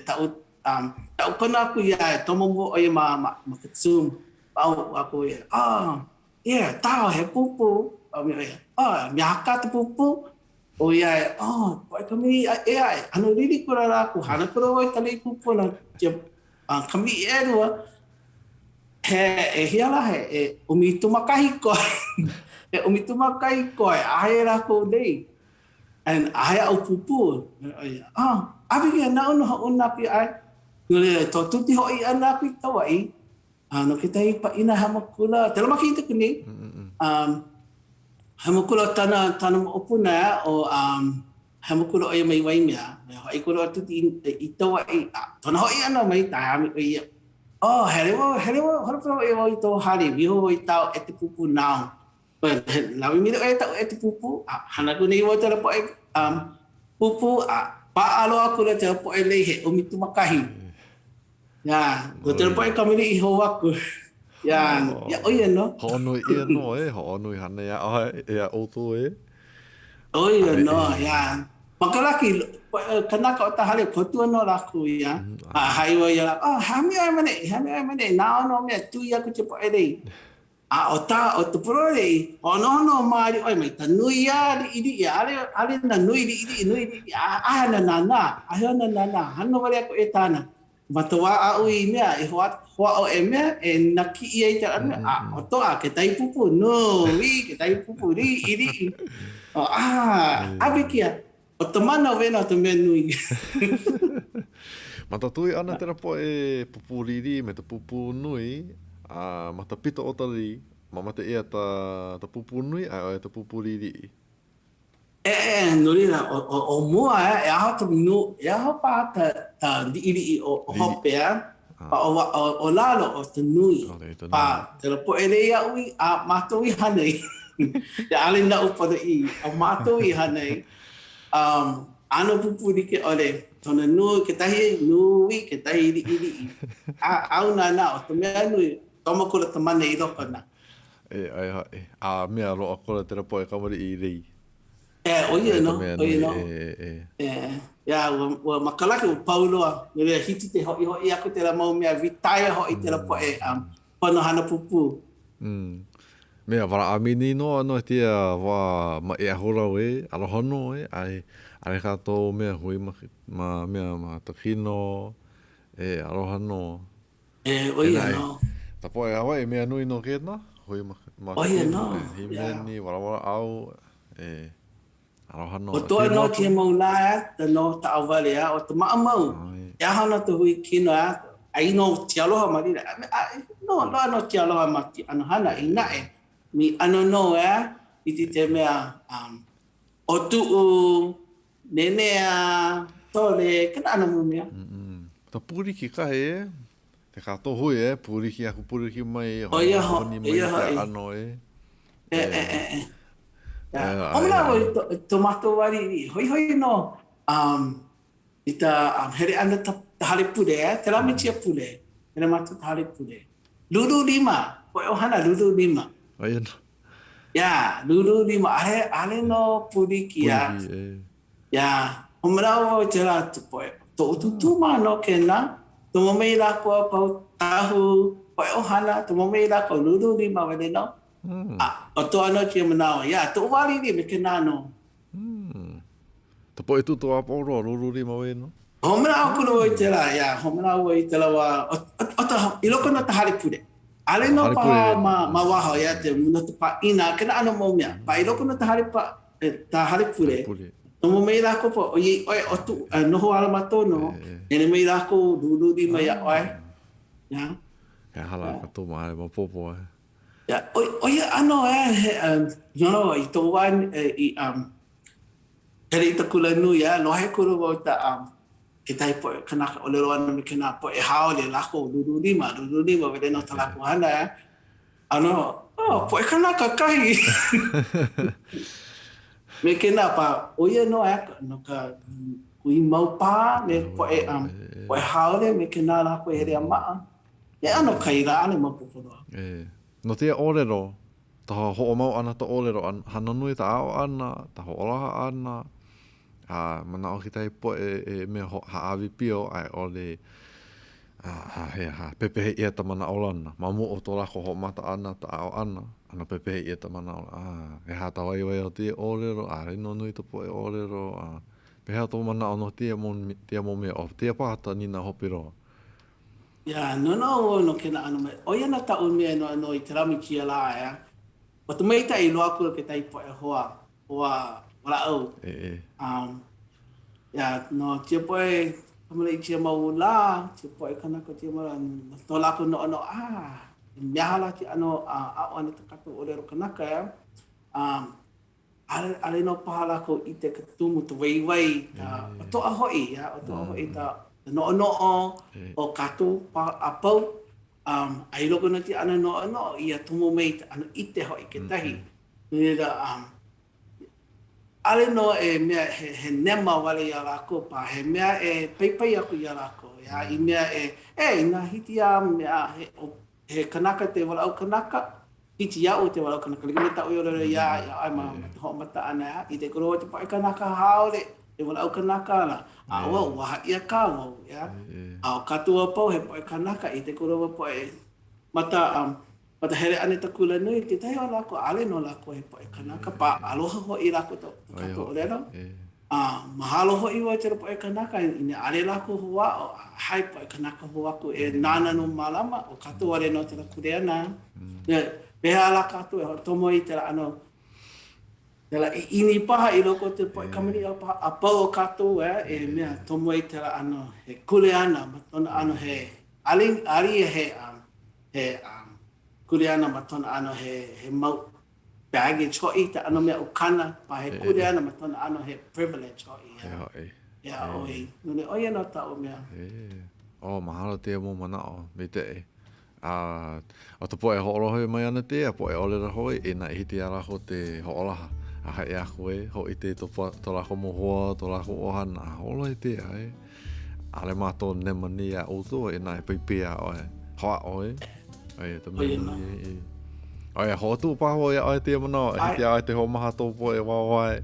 taʻu, um, taʻu kono aku iā ia, tomo mua ʻo ia ma, ma, ma ka Zoom. Paʻu aku ʻo ia, oh, yeah, tao, he pūpū. Paʻu mai ʻo ia, oh, mea haka ta pūpū? ʻOiai, oh, poʻe kamaliʻi ʻē aʻe, ʻano lili kula lākou, hana kula wau i ka lei pūpū na kamaliʻi ʻelua, he ʻehia lā, he e ʻumikūmākahi koe, he ʻumikūmākahi koe, ʻaʻohe lākou lei, and ʻaʻohe aʻu pūpū, oh, ʻawe ia, naʻu nō hoʻouna aku iā ʻoe. No laila, to tuti hoʻi ʻana aku i Kauaʻi, A no kekahi paʻina hemo kula, kela makahiki aku nei, um, hemo kula tana, tana moʻopuna, o um, hemo kula ʻo ia mai Waimea, me hoʻi kula ʻo Tuti i, i Kauaʻi, a tona hoʻi ʻana mai, tae ʻo ia, oh, hele wau, hele wau, holo pono wau i tou hale, wiho wau i tāu ʻete pūpū nāu. Lawe maila ʻo ia taʻu ʻete pūpū, a hana aku nei wau i kēlā poʻe um, pūpū, a paʻa loa akula kēlā poʻe lei he ʻumikūmākahi. Ia, no kēlā poʻe kamaliʻi hou aku. Ia, ia ʻo ia nō. Hoʻonui ʻia nō e, hoʻonui hana iā ʻoe, iā ʻoukou e. ʻO ia nō, ia. Ma Kalaki, kanaka o ka hale, kōkua nō lākou ia. A haʻi wau iā lākou, oh, hea mai ʻoe maneʻi, hea mai ʻoe maneʻi, nāu nō mea, tui aku ke poʻe lei. A ʻo ta, ʻo ta pololei, hoʻonohonoho maoli ʻoe mai ta nui a liʻiliʻi, ʻaʻole, ʻaʻole na nui liʻiliʻi, nui liʻiliʻi, a ʻaʻohe ona nānā, ʻaʻohe ona nānā, hana wale aku ʻoe tāna. Ma ta wā aʻu i mea, i hoʻāʻo e mea, e nakiʻi ai kēlā mea, a ʻo toa, kekahi pūpū nui, kekahi pūpū liʻiliʻi. O, a, ʻawekia, ʻo ta mana wena o ta mea nui. Ma ta tui ʻana tela poʻe pūpū liʻiliʻi me ta pūpū nui, a ma ta pito o ta li, mamate ʻia ta, ta pūpū nui a i ʻole ta pūpū liʻiliʻi. E, no laila, ʻo mua, e aho ta nu, e aho paha ta, ta liʻiliʻi o hope, a pa o, o, o lalo ʻo ta nui. Pa, tela poʻe lei aʻu i, a mākou i hana ai. ʻAʻole naʻu ponoʻī, a mākou i hana ai. Um, ʻano pūpū like ʻole, kona nui, kekahi nui, kekahi liʻiliʻi. A, āu nānā, ʻo ka mea nui, komo akula ka mana i loko ona. E, ʻae hoʻi. A mea loaʻa akula tela poʻe kamaliʻi i lei. E, ʻo ia nō, ʻo ia nō. E, e. E, ia, ua, ua makalaki, ua pau loa. No laila, hiki ke hoʻihoʻi aku tela mau mea, retire hoʻi tela poʻe um, pono hana pūpū. Mm. Mea walaʻau mini nō no tia wā maʻi ahulau e, aloha nō e, ʻae, ʻaʻole kātou mea hui ma, ma mea ma ta kino, e, aloha nō. E, ʻo ia nō. Ta poʻe Hawaiʻi, mea nui nō kēnā, hui ma, ma ʻO ia nō, hīmeni, walawalaʻau, e, aloha nō. ʻO toa nō kēia mau lā a, ta nō taʻawale a, ʻo ta maʻamau, e aha ana ta hui kino a, ai nō ke aloha ma laila, a, no, loaʻa nō ke aloha ma ke ʻano hana, i naʻe, mi ʻano nō a, hiki te mea, um, ʻōtuʻu, Nenea, tole, kena ʻano mau mea. Ta pūliki kahi e, te kātou hui e, pūliki aku pūliki mai, ʻO ia ho, honi mai ia te hoʻi. ʻano e. E, e, e, e. Yeah. O manawa i to, to mātou wā liʻiliʻi, hoihoi nō um, i ta um, hele ʻana ta, ta hale pule, eh? Tela me tia pule, hele mātou ta hale pule. Lūlū lima, poʻe ʻohana lūlū lima. ʻO ia nō. Yeah, lūlū lima, ʻaʻole, ʻaʻole nō pūliki, yeah. Pūliki, e. Yeah, hoʻomanaʻo wau i tēlā poʻe, toʻu tūtū mā nō kēnā, tomo mai lākou a pau, tahu, poʻe ʻohana, tomo mai lākou, lūlū lima wale nō. A, ʻo toa nō kēia manawa, yeah, toʻu wā liʻiliʻi me kēnā nō. Ta poʻe tūtū a pau loa, lūlū lima wale nō. Hoʻomanaʻo akula wau i tēlā, yeah, hoʻomanaʻo wau i tēlā wā, o, o, o ta, i loko nō ta hale pule. ʻAʻole nō paha ma, ma waho, yeah, te, no ta pāʻina, kēnā ʻano mau mea. Pa i loko nō ta hale pa, ta hale pule, tomo mai lākou pa, ʻoiai ʻoe ʻo tu, noho ala mātou nō, hele mai lākou, lūlū lima iā ʻoe, yeah. He aha lā ka tō ma maopopo ai. Yeah, ʻo, ʻo ia ʻano, eh, he, um, no, no, i tou wā i, um, Hele i ta kula nui, a lohe akula wau i ta um, kekahi poʻe kanaka ʻōlelo ana me kēnā poʻe haole lākou lūlū lima, lūlū lima wale nō tā lākou hana, eh? A no, oh, poʻe kanaka kahi. Me kēnā pa, ʻo ia nō eh, no ka hui mau pā me poʻe, um, poʻe haole me kēnā lākou e hele a maʻa. He ʻano kai lā, ʻaʻole maopopo loa. E, no tēia ʻōlelo, Ta hoʻomau ʻana ta ʻōlelo ʻana, hana nui ta aʻo ʻana, ta hoʻolaha ʻana, a manaʻo kekahi poʻe e mea hāʻawi pio a i ʻole a he aha, pepehi ʻia ta manaʻolana. Ma mua o to lākou hoʻomata ʻana, ta aʻo ʻana, ʻano pepehi ʻia ta manaʻolana. A he aha ta waiwai o tēia ʻōlelo, ʻaʻole nō nui ta poʻe ʻōlelo, a pehea tou manaʻo no tēia mau mea, ʻo tēia paha ta nīnau hope loa. Yeah, noʻonoʻo wau no kēnā ʻano mea. ʻO ia nō taʻu mea e noʻonoʻo i kēlā me kēia lā, ʻeā. ʻO ka maikaʻi loa akula kekahi poʻe hoa, hoa walaʻau. E. Um, yeah, no kēia poʻe kamaliʻi kēia mau lā, kēia poʻe kanaka kēia mau lā, no lākou noʻonoʻo, ah, i mea aha lā ke ʻano uh, aʻo ʻana ta kākou ʻōlelo kanaka, ʻeā. Um, ʻAʻole, ʻaʻole nō paha lākou ʻike ka tumu, ka waiwai, ka ʻotoʻa hoʻi, ia, ʻotoʻa hoʻi ka noʻonoʻo o kākou a pau. Um, a i loko nō ke ʻano noʻonoʻo, ia tomo mai ka ʻano ʻike hoʻi kekahi. No laila, um, ʻaʻole nō e mea he, he nema wale iā lākou paha, he mea e paipai aku iā lākou, ia, i mea e, e, inā hiki iā mea, he, he kanaka te walaʻau kanaka, Hiki iaʻu te walaʻau kanaka like me taʻu i ʻōlelo iā ia ʻoe ma ka hoʻomata ʻana ʻeā, i te kolo o te poʻe kanaka haole e walaʻau kanaka ana, a ua ua haʻi ʻia kā wau, ʻeā. A ʻo kātou a pau he poʻe kanaka i te kolo o poʻe mata um. Ma ka hele ʻana i ka kulanui, kekahi o lākou, ʻaʻole nō lākou he poʻe kanaka, pā aloha hoʻi lākou i to kākou ʻōlelo. A mahalo hoʻi wau i kēlā poʻe kanaka, inā ʻaʻole lākou hoʻāʻo, a hai poʻe kanaka hou aku e nāna nō mālama, ʻo kākou wale nō kēlā kuleana. Pehea lā kākou e hoʻotomo i kēlā ʻano kēlā ʻiʻini paha i loko o ka poʻe kamaliʻi a pau o kākou e mea tomo i kēlā ʻano he kuleana ma kona ʻano he ʻaʻole ia he he um, kuleana ma kona ʻano he, he mau baggage hoʻi, ka ʻano mea ukana, a he kuleana ma kona ʻano he privilege hoʻi. He hoʻi. Iā ʻoe. No laila, ʻo ia nō kaʻu mea. E. Oh, mahalo tēia mau manaʻo, me te A ʻo ka poʻe hoʻolohe mai ana tēia, poʻe ʻōlelo hoi, inā i hiki iā lākou te hoʻolaha, a haʻi aku e, hōʻike i to, to lākou mau hoa, to lākou ʻohana, a hoʻolohe tēia, e. ʻAʻole mākou nemani iā ʻoukou inā e paipai iā ʻoe. Hoʻāʻo e. ʻO ia ka mea nui e. ʻO ia, hoʻotuʻu paha wau iā ʻoe tēia manawa, e hiki iā ʻoe te hoʻomaha tou poʻe wāwae.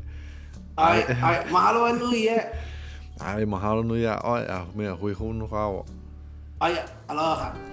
ʻAe, ʻae, mahalo a nui e. ʻAe, mahalo nui iā ʻoe, a mea hui hou nō kāua. ʻAe, aloha.